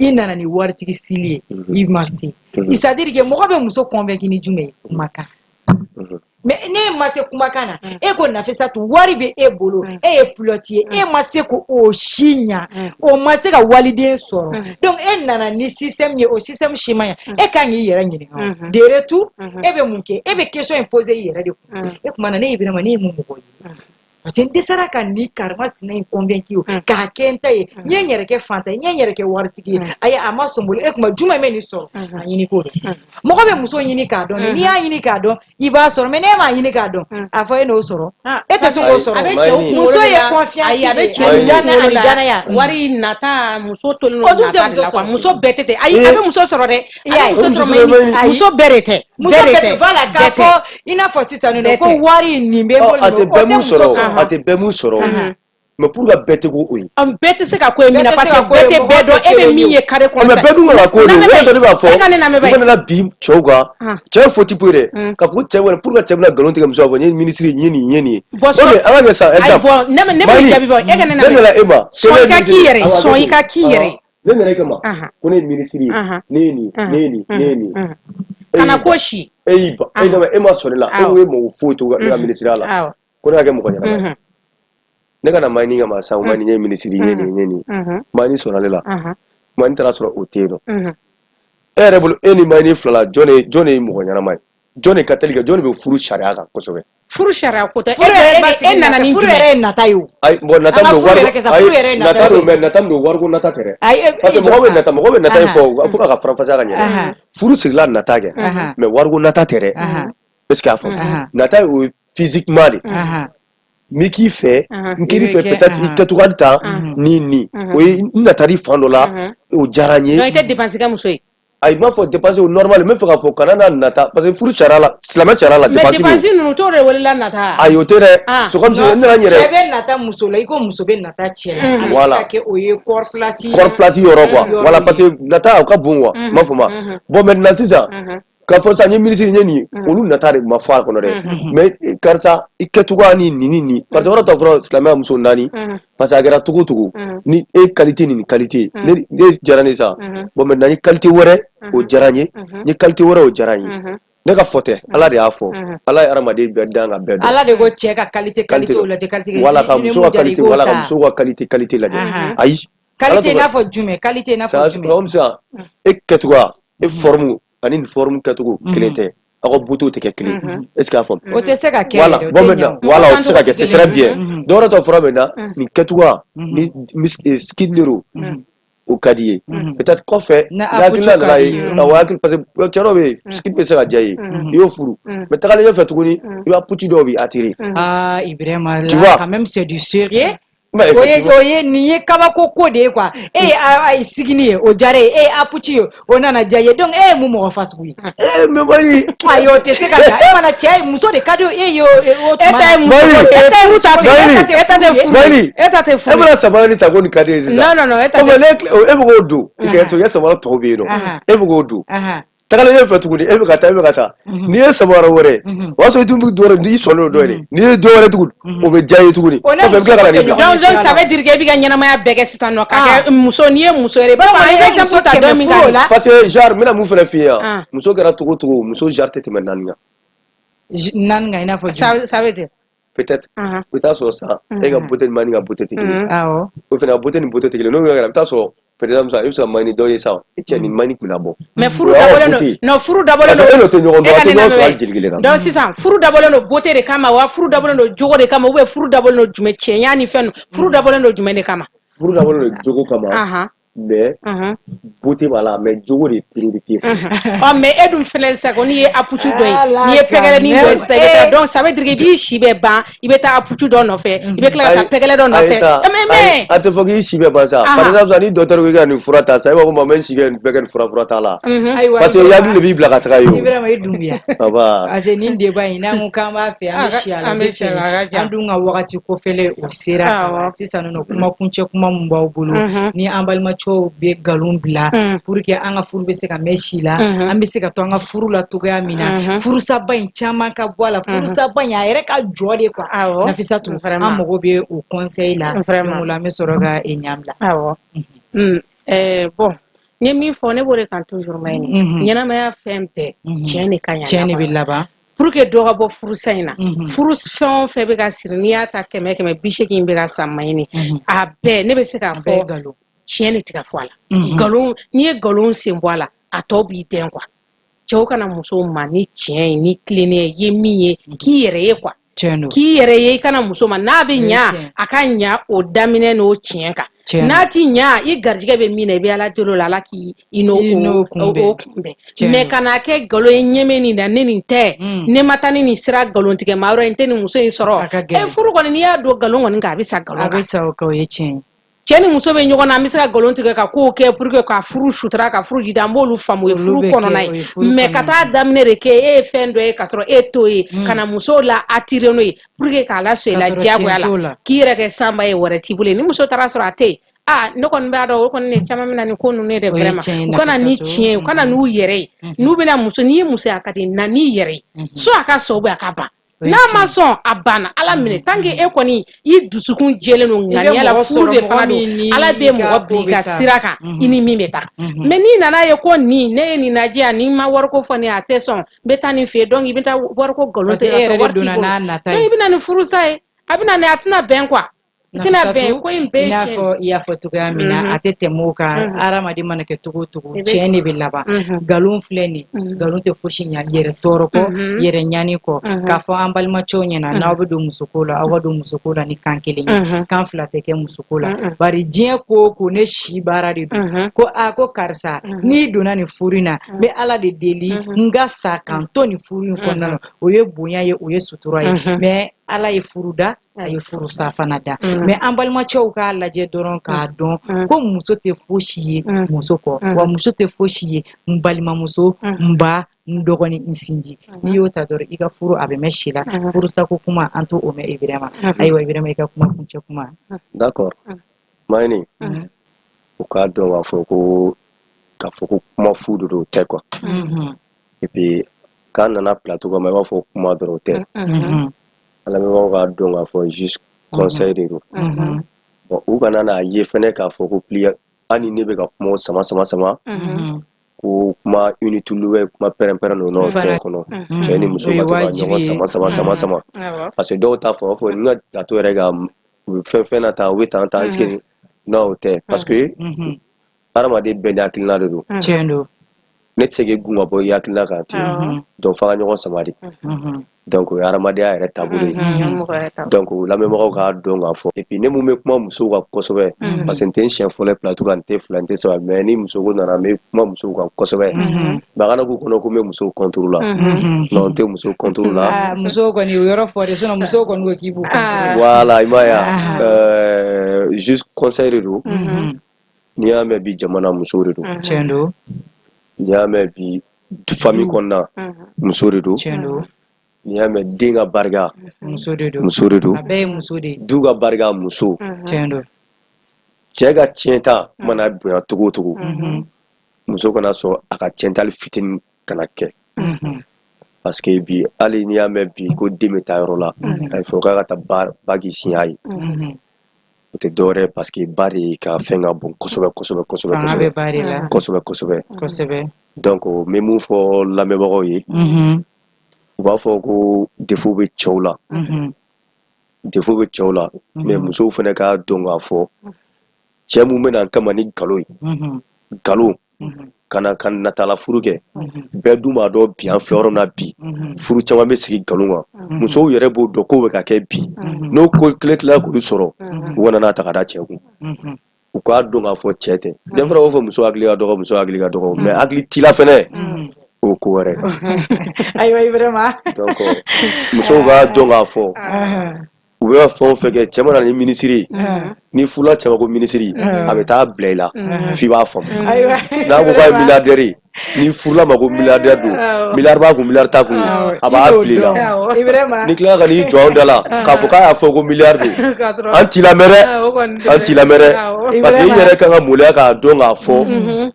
I nana ni waritigi sili ye, i ma se. C'est à dire que mɔgɔ bɛ muso convaincre ni jumɛn ye? Kumakan. Mais ne ma se kumakan na, e ko Nafisatu, wari bɛ e bolo, e ye pilote ye, e ma se ko o si ɲa, o ma se ka waliden sɔrɔ. Donc e nana ni système ye, o système si ma ɲa. E kan k'i yɛrɛ ɲininka de retour, e bɛ mun kɛ? E bɛ question in poser i yɛrɛ de kun. E kuma na, ne Ibrahima, ne ye mun mɔgɔ ye? Parce que n dɛsɛra ka nin karima sina in convaincu, o k'a kɛ n ta ye. N ye n yɛrɛ kɛ fantan ye, n ye n yɛrɛ kɛ waritigi ye, ayi, a ma sɔn bolo. E kuma jumɛn bɛ nin sɔrɔ? A ɲini k'o dɔn. Mɔgɔ bɛ muso ɲini k'a dɔn. N'i y'a ɲini k'a dɔn, i b'a sɔrɔ. Mais n'e m'a ɲini k'a dɔn, a fɔ e n'o sɔrɔ, e tɛ se k'o sɔrɔ. A bɛ cɛw kunkolo. Muso ye confiance. Ayi, a bɛ cɛw kunkolo la, wari nata, muso tolen O don dun tɛ nata de muso la quoi. sɔrɔ. Muso bɛɛ tɛ ten. Ayi, a bɛ muso sɔrɔ dɛ, a bɛ muso sɔrɔ, Muso mais muso bɛɛ de tɛ. Muso Bɛɛ de bɛɛ tɛ. tɛ. Voilà, k'a Bɛɛ tɛ. fɔ i n'a fɔ sisan nɔ Bɛɛ ko tɛ. wari nin bɛ n bolo, A tɛ o bɛɛ tɛ mun muso sɔrɔ, sɔrɔ. a tɛ bɛɛ mun sɔrɔ, mais pour que bɛɛ tɛ k'o ye. Bɛɛ tɛ se ka ko ye min na Bɛɛ tɛ parce se que ka ko bɛɛ ye, tɛ mɔgɔ bɛɛ dɔn. tɛ E bɛ kelen min ye. ye carré kɔnɔ. Mais bɛɛ dun kana ko de o de, ne b'a fɔ. E ka ne lamɛn. U kana na bi cɛw kan, cɛ ye faute po ye dɛ, k'a fɔ ko cɛ wɛrɛ, pour que cɛ bɛna nkalon tigɛ muso b'a fɔ n ye minisiri, n ye nin, n ye nin ye. Bon, Ok, an ka kɛ sisan ayi, exemple. Bon, ne bɛ jaabi bɔ, e ka ne Ne lamɛn. nana e ma. Sɔn i ka k'i yɛrɛ ye, sɔn i ka k'i yɛrɛ ye. Ne nana e kama ko ne ye minisiri ye, ne ye nin, ne ye nin, ne ye nin. Kana ko si. E y'i ban, e nana, e ma sɔn ne la, e ko e mago foyi t'o ne ka minisiriya la, ko ne ka kɛ mɔgɔ ɲɛnama ye. Ne ka na Mayini kama sisan, Mayini, n ye minisiri, n ye nin, n ye nin. Mayini sɔnna ne la, Mayini taara sɔrɔ o tɛ yen nɔ. E yɛrɛ bolo, e ni Mayini fila la, jɔn de ye mɔgɔ ɲɛnama ye? Jɔn de ka teli ka, jɔn de bɛ furu sariya kan kosɛbɛ? Furu sariya ko tɛ. Furu yɛrɛ ma E sigi nana nata, ni furu jumɛn? yɛrɛ ye nata ye o. Ayi, bon, nata An ka min don furu wari yɛrɛ kɛ sa, furu yɛrɛ ye ayi, nata nata ye. don, mais nata min don, wariko nata tɛ dɛ. Ayi, e Parce que i jɔ mɔgɔ bɛ sa. nata, mɔgɔ bɛ nata in fɔ fo k'a ka faranfasiya ka ɲɛ dɛ. Furu sirila nata kɛ, mais wariko nata tɛ dɛ. Est ce que y'a faamu? Nata ye, o ye physiquement de. N bɛ k'i fɛ, n kɛr'i I bɛ fɛ, kɛ, peut-être i kɛcogoya ta ni o ye n natari fan dɔ la, o diyara n ye. Donc i tɛ dépense kɛ muso ye. Ayi, n m'a fɔ dépense, o normal. N bɛ fɛ k'a fɔ kana na nata, parce que furu sariya la, silamɛ sariya la, Mais dépense bɛ dépense yen. ninnu t'o de welela nata. Ayi, o tɛ dɛ. C'est comme si n nana n Cɛ yɛrɛ bɛ nata muso la i ko muso bɛ nata cɛ la. A bɛ se Voilà. ka kɛ o ye corps place. Corps place yɔrɔ quoi. Yɔrɔ Voilà, ye. parce que nata o ka bon quoi, n m'a fɔ ma. Bon, maintenant sisan K'a fɔ sisan n ye minisiri, n ye nin, olu nata de ma fɔ a kɔnɔ dɛ. Mais karisa, i kɛcogoya ni nin ni nin, parce que yɔrɔ tɔ fɔlɔ, silamɛya muso naani, parce que a kɛra cogo o cogo, ni e qualité ni nin qualité ne diyara ne sa. Bon, maintenant n ye qualité wɛrɛ, o diyara n ye, n ye qualité wɛrɛ, o diyara n ye. Ne ka fɔ tɛ, Ala de y'a fɔ. Ala ye hadamaden bɛɛ dan ka bɛɛ dɔn. Ala de ko cɛ ka qualité qualité lajɛ, qualité. Wala ka muso ka qualité, wala ka muso ka qualité qualité lajɛ. Ayi. Qualité i n'a fɔ jumɛn? Qualité i n'a fɔ jumɛn? Comme ça, e kɛcogoya, e forme ani nin forme kɛcogo kelen tɛ, aw ka beauté tɛ kɛ kelen. Est ce que y'a faamu? O tɛ se ka kɛ. Voilà. Bon, maintenant, voilà, o tɛ se ka kɛ, c'est très bien. Dɔwɛrɛ tɔ fɔra maintenant, nin kɛcogoya ni skin de don, o ka di ye. Peut-être kɔfɛ, ni hakilina nana ye, awɔ, hakili, parce que cɛ dɔw bɛ yen, skin bɛ se ka diya i ye, i y'o furu, mais tagalen ɲɛfɛ tuguni, i b'a puti dɔw b'i attirer. Ah Ibrahima, Tu vois? Quand même, c'est du sérieux. Mais O ye, o ye, nin ye kabako ko de ye quoi. E ye a sigini ye, o diyara ye, e ye apuci ye, o nana diya ye. Donc e ye mun mɔgɔ fasugu ye? Eh, mais Mali. Ayi, o tɛ se ka taa. E mana cɛ, muso de ka di e ye o E ta ye muso Mali. ko E ta ye furu ta muso tɛ Mali. e ta tɛ furu. Mali. E ta tɛ E furu. bɛna samara ni sago nin ka di ye sisan. Non, non, non, e ta Kɔfɛ tɛ. ne e bɛ k'o don i ka i ka samara tɔw bɛ yen nɔ, e bɛ k'o don. Tagalen ɲɛfɛ tuguni, e bɛ ka taa, e bɛ ka taa, n'i ye samara wɛrɛ, o y'a sɔrɔ i tun bɛ dɔ wɛrɛ, n'i sɔnnen o dɔ ye, n'i ye dɔ wɛrɛ tuguni, o bɛ diya i ye tuguni. O ne Kɔfɛ i bɛ tila ka na muso nin bila. Donc ça veut dire que e b'i ka ɲɛnamaya bɛɛ kɛ sisan nɔ ka kɛ muso, n'i ye muso yɛrɛ, i b'a fɔ an ye exemple ta dɔ min furu o kan. la. Parce que genre, n bɛna mun fana f'i ye yan, muso kɛra cogo o cogo, muso genre tɛ tɛmɛ naani kan. Naani kan, i n'a fɔ jumɛn? Ça veut dire Peut-être i bɛ taa sɔrɔ sisan, e ka beauté ni Mani ka beauté tɛ kelen ye. O fana ka beauté ni beauté tɛ kelen ye. N'o kɛra, i bɛ taa sɔrɔ par exemple sisan, e bɛ se ka Mani dɔ ye sisan, e cɛ, nin Mani tun bɛna bɔ. Mais furu O y'aw ka dabɔlen don beauté ye. Non, furu dabɔlen Parce que don e n'o tɛ ɲɔgɔn dɔn, e a ka tɛ ne ɲɔgɔn sɔrɔ hali lamɛn. jeli kelen na. Donc sisan, furu dabɔlen don beauté de kama wa, furu dabɔlen don jogo de kama, ou bien furu dabɔlen don jumɛn, cɛɲa ni fɛn ninnu, furu dabɔlen don jumɛn de kama? Furu dabɔlen don jogo kama, mais beauté b'a la, mais jogo de ye priorité ye. Ɔ, mais e dun filɛ sisan ko n'i ye aputu dɔ ye, Ala n'i ye pɛgɛlɛnin dɔ ye ka sisan, i bɛ taa mɛn. Donc ça veut dire que i b'i si bɛɛ ban, i bɛ taa aputu dɔ nɔfɛ, i bɛ tila ka taa Ayi, pɛgɛlɛ dɔ ayi nɔfɛ. sa, Eh, mais ayi, mais a tɛ fɔ k'i si bɛɛ ban sa. Par exemple sisan, ni docteur ko k'i ka nin fura ta sisan, e b'a fɔ ko ma n bɛ n si kɛ nin bɛɛ kɛ nin fura ta la. Ayiwa. Parce que i hakili de b'i bila ka taga yen o. Ibrahima, i Dunbuya. Baba. Parce que nin débat in, n'an ko k'an b'a fɛ, an bɛ si a la. An bɛ si a la, a ka jan. An dun ka wagati kɔfɛlɛ o sera ka ban. Sisan nɔ, kuma kuncɛ kuma mun b'aw bolo ni an balimacɛw bɛ nkalon bila pour que an ka furu bɛ se ka mɛn si la, an bɛ se ka to an ka furu la cogoya min na, furusaba in caman ka bɔ a la, furusaba in a yɛrɛ ka jɔ de quoi? Nafisatu, an mago bɛ o conseil la. Donc o la, an bɛ sɔrɔ ka ɲan bila. Awɔ. Bon, n ye min fɔ, ne b'o de kan toujours, ma ɲini ɲɛnamaya fɛn bɛɛ, tiɲɛ de ka ɲi a Tiɲɛ de laban. bɛ laban. Pour que dɔ ka bɔ furusa in na, furu fɛn o fɛn bɛ ka siri, n'i y'a ta 100 100, 80 bɛ ka sa maɲini, a bɛɛ ne bɛ se k'a A bɛɛ ye fɔ nkalon. Tiɲɛ de tɛ ka fɔ a la. Nkalon, n'i ye nkalon sen bɔ a la, a tɔ b'i dɛn quoi. Cɛw kana musow ma ni tiɲɛ ye, ni tilennenya ye, i ye min ye, k'i yɛrɛ ye quoi. Tiɲɛ don. K'i yɛrɛ ye, i kana muso ma n'a bɛ O ye ɲa, tiɲɛ. a ka ɲa o daminɛ n'o tiɲɛ kan. Tiɲɛ don. N'a ti ɲa, i garijɛgɛ bɛ min na, i bɛ Ala deli o la, Ala k'i i n'o I n'o o kunbɛn. o kunbɛn. Tiɲɛ Mais don. kana kɛ nkalon ye, ɲɛmɛ nin na, ne nin tɛ, ne ma taa ni nin sira nkalon tigɛ maa wɛrɛ, n tɛ nin muso in sɔrɔ. A ka gɛlɛn. E furu kɔni, n'i y'a don nkalon kɔni kan, a bɛ sa nkalon A bɛ kan. sa o kan, o ye tiɲɛ ye. Cɛ ni muso bɛ ɲɔgɔn na, an bɛ se ka nkalon tigɛ ka kow kɛ pour que ka furu sutura, ka furu jidi, an b'olu faamu, o ye Olu furu bɛ kɛ, kɔnɔna o ye ye. furu Mais ka kɔnɔna taa ye. daminɛ de kɛ e ye fɛn dɔ ye ka sɔrɔ e t'o ye, ka na muso la attirer n'o ye pour que k'a lasɔn i Ka la sɔrɔ diyagoya tiɲɛ t'o la, la. k'i yɛrɛ kɛ sanba ye, wɛrɛ t'i bolo ye. Ni muso taara sɔrɔ a tɛ yen, ah, ne kɔni b'a dɔn, o kɔni de caman bɛ na ni ko ninnu ye dɛ. O ye Vraiment, tiɲɛ ye, u kana ni Nafisatu. tiɲɛ ye, u kana n'u yɛrɛ ye. N'u bɛna muso, n'i ye muso ye, a ka di na n'i yɛrɛ ye, soit a ka sɔn ou bien a ka ban. O ye N'a ma tiɲɛ. sɔn, a banna, Ala minɛ. Tant que e kɔni i dusukun jɛlen don I bɛ ŋaniya la, mɔgɔ furu sɔrɔ, de mɔgɔ fana don, min ni Ala bɛ i ka mɔgɔ ko bila i bɛ ka taa. sira kan, i ni min bɛ taa. Mais n'i nana ye ko nin ne ye nin lajɛ yan, ni ma wariko fɔ nin ye, a tɛ sɔn, n bɛ taa nin fɛ yen. Donc i bɛ taa wariko nkalon Parce que tigɛ e ka yɛrɛ sɔrɔ de wari t'i donna bolo. n'a nata Donc ye. i bɛ na ni furusa ye, a bɛ na ni, a tɛna bɛn quoi, i tɛna bɛn. Nafisatu, Ko in bɛɛ i ye n'a tiɲɛ. fɔ i y'a fɔ cogoya min na, a tɛ tɛmɛ o kan. Hadamaden mana kɛ cogo o cogo, I bɛ tiɲɛ de bɛ laban. Nkalon filɛ nin ye, nkalon tɛ fosi ɲa yɛrɛ tɔɔrɔ kɔ, yɛrɛ ɲani kɔ. K'a fɔ an balimacɛw ɲɛna, n'aw bɛ don musoko la, aw ka don musoko la ni kan kelen ye. Kan fila tɛ kɛ musoko la, bari diɲɛ ko o ko, ne si baara de don. Ko a ko karisa, n'i donna nin furu in na, n bɛ Ala de deli n ka sa k'an to nin furu in kɔnɔna na. O ye bonya ye, o ye sutura ye. Mais Ala ye furu da, a ye furu sa fana da. Mais an balimacɛw k'a lajɛ dɔrɔn k'a dɔn ko muso tɛ fosi ye muso kɔ, wa muso tɛ fosi ye n balimamuso, n ba, n dɔgɔnin, n sinji. N'i y'o ta dɔrɔn, i ka furu a bɛ mɛn si la. Furusako kuma, an t'o mɛn. Ibrahima, ayiwa Ibrahima, i ka kuma kuncɛ kuma. D'accord, Mayini, u k'a dɔn k'a fɔ ko kuma fu de don, o tɛ quoi. Et puis k'an nana plateau kama, i b'a fɔ kuma dɔrɔn tɛ. An lamɛnbagaw k'a dɔn k'a fɔ juste conseil de don. Bon, u kana n'a ye fɛnɛ k'a fɔ ko pli hali ni ne bɛ ka kuma sama sama sama, ko kuma inutile bɛ kuma pɛrɛn-pɛrɛn ninnu tɛ kɔnɔ. Cɛ ni muso ka to ka ɲɔgɔn sama sama sama sama, parce que dɔw t'a fɔ, fɔ n ka plateau yɛrɛ ka u bɛ fɛn fɛn na tan, u bɛ tan tan, est ce que non, o tɛ, parce que hadamaden bɛɛ ni hakilina de don. Tiɲɛ don. Ne tɛ se k'i gun ka bɔ i hakilina kan ten. Donc f'an ka ɲɔgɔn sama de. Donc o ye hadamadenya yɛrɛ taabolo ye. Donc lamɛnbagaw k'a dɔn k'a fɔ. Et puis ne mun bɛ kuma musow kan kosɛbɛ, parce que n tɛ n siɲɛ fɔlɔ ye plateau kan, n tɛ fila, n tɛ saba, mais ni muso ko nana, n bɛ kuma musow kan kosɛbɛ. Mais a kana k'u kɔnɔ ko n bɛ musow contre la. Non, n tɛ musow contre la. Musow kɔni, o yɔrɔ fɔ de, sinon musow kɔni ko k'i b'u contre. Voilà, i m'a ye wa, juste conseil de don. N'i y'a mɛn bi jamana, musow de don. Tiɲɛ don. N'i y'a mɛn bi famille kɔnɔna, muso de don. Tiɲɛ don. N'i y'a mɛn den ka barika, muso de don. Muso de don. A bɛɛ ye muso de ye. Du ka barika, muso. Tiɲɛ don. Cɛ ka tiɲɛta mana bonya cogo o cogo, muso kana sɔn a ka tiɲɛtali fitinin kana kɛ, parce que bi, hali n'i y'a mɛn bi ko den bɛ taa yɔrɔ la, a fɔ k'a ka taa ba k'i siɲɛ ye, o tɛ dɔwɛrɛ ye, parce que ba de ka fɛn ka bon kosɛbɛ kosɛbɛ kosɛbɛ. Fanga bɛ ba de la. Kosɛbɛ kosɛbɛ. Kosɛbɛ. Donc n bɛ mun fɔ lamɛnbagaw ye, u b'a fɔ ko défaut bɛ cɛw la, défaut bɛ cɛw la, mais musow fana k'a dɔn k'a fɔ cɛ mun bɛ na n kama ni nkalon ye, nkalon ka na ka natala furu kɛ. Bɛɛ dun b'a dɔn bi, an filɛ yɔrɔ min na bi, furu caman bɛ sigi nkalon kan. Musow yɛrɛ b'o dɔn k'o bɛ ka kɛ bi. N'o ko tile tilala k'olu sɔrɔ, u kana n'a ta ka da cɛ kun. U k'a dɔn k'a fɔ cɛ tɛ den fana b'a fɔ muso hakili ka dɔgɔ, muso hakili ka dɔgɔ, mais hakili t'i la fɛnɛ, o ko wɛrɛ. Ayiwa Ibrahima. Donc musow k'a dɔn k'a fɔ u bɛ ka fɛn o fɛn kɛ, cɛ mana ni minisiri, ni furula cɛ ma ko minisiri, a bɛ taa bila i la f'i b'a faamu. N'a ko k'a ye milliardaire ye, ni furula ma ko milliardaire don, milliard b'a kun, milliard t'a kun, a b'a bila i la. Ni tilala ka n'i jɔ anw da la k'a fɔ k'a y'a fɔ ko milliard don, an t'i lamɛn dɛ, an t'i lamɛn dɛ, parce que i yɛrɛ kan ka maloya k'a dɔn k'a fɔ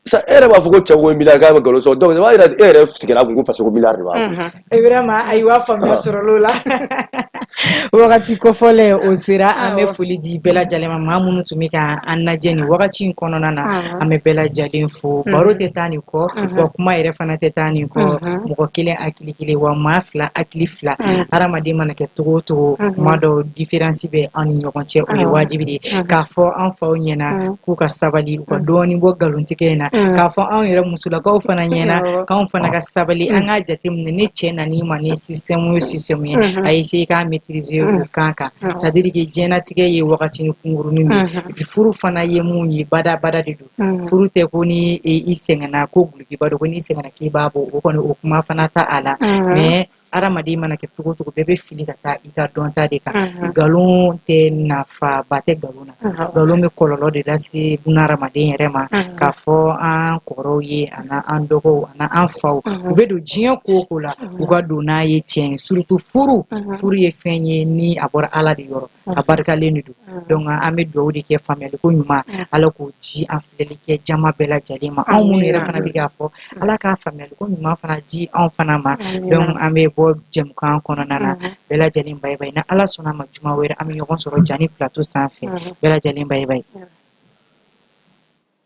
sa e yɛrɛ b'a fɔ ko cɛ ko milliard, k'a bɛ nkalon sɔrɔ. Donc o b'a yira e yɛrɛ tigɛra kun ko parce que ko milliard de b'a kun. Ibrahima, ayiwa, faamuya sɔrɔla o la. Wagati kɔfɔlɛ o sera. An bɛ foli di bɛɛ lajɛlen ma, maa minnu tun bɛ ka an lajɛ nin wagati in kɔnɔna na. An bɛ bɛɛ lajɛlen fo. Baro tɛ taa nin kɔ wa, kuma yɛrɛ fana tɛ taa nin kɔ. Mɔgɔ kelen hakili kelen wa, maa fila hakili fila. Hadamaden mana kɛ cogo o cogo, kuma dɔw différence bɛ an ni ɲɔgɔn cɛ, o ye wajibi de ye. K'a fɔ an faw ɲɛna k'u ka sabali, u ka dɔɔnin bɔ nkalontigɛ in na. K'a fɔ anw yɛrɛ musolakaw fana ɲɛna k'anw fana ka sabali. An k'a jateminɛ, ni cɛ nan'i ma ni système o système ye, a essayer k'a maîtriser o kan kan. C'est à dire que diɲɛnatigɛ ye wagatinin kunkurunin de ye. Et puis furu fana ye mun ye, badabada de don. Furu tɛ ko ni i sɛgɛnna ko gulokiba don, ko n'i sɛgɛnna k'i b'a bɔ. O kɔni, o kuma fana ta a la. Mais hadamaden mana kɛ cogo o cogo, bɛɛ bɛ fili ka taa i ka dɔnta de kan. Nkalon tɛ, nafaba tɛ nkalon na. Nkalon bɛ kɔlɔlɔ de lase bunahadamaden yɛrɛ ma. K'a fɔ an kɔrɔw ye, a n'an dɔgɔw, a n'an faw, u bɛ don diɲɛ ko o ko la, u ka don n'a ye tiɲɛ ye. Surtout furu. Furu ye fɛn ye ni a bɔra Ala de yɔrɔ, a barikalen de don. Donc an bɛ dugawu de kɛ, faamuyali ko ɲuman, Ala k'o di an filɛli kɛ jama bɛɛ lajɛlen ma. Anw minnu yɛrɛ fana bɛ k'a fɔ, Ala k'a faamuyali ko ɲuman fana di anw fana ma. Donc an bɛ bɔ jɛmukan kɔnɔna na. Bɛɛ lajɛlen, bye bye. Ni Ala sɔnna a ma, juma wɛrɛ an bɛ ɲɔgɔn sɔrɔ Jani plateau sanfɛ. Bɛɛ lajɛlen, bye bye.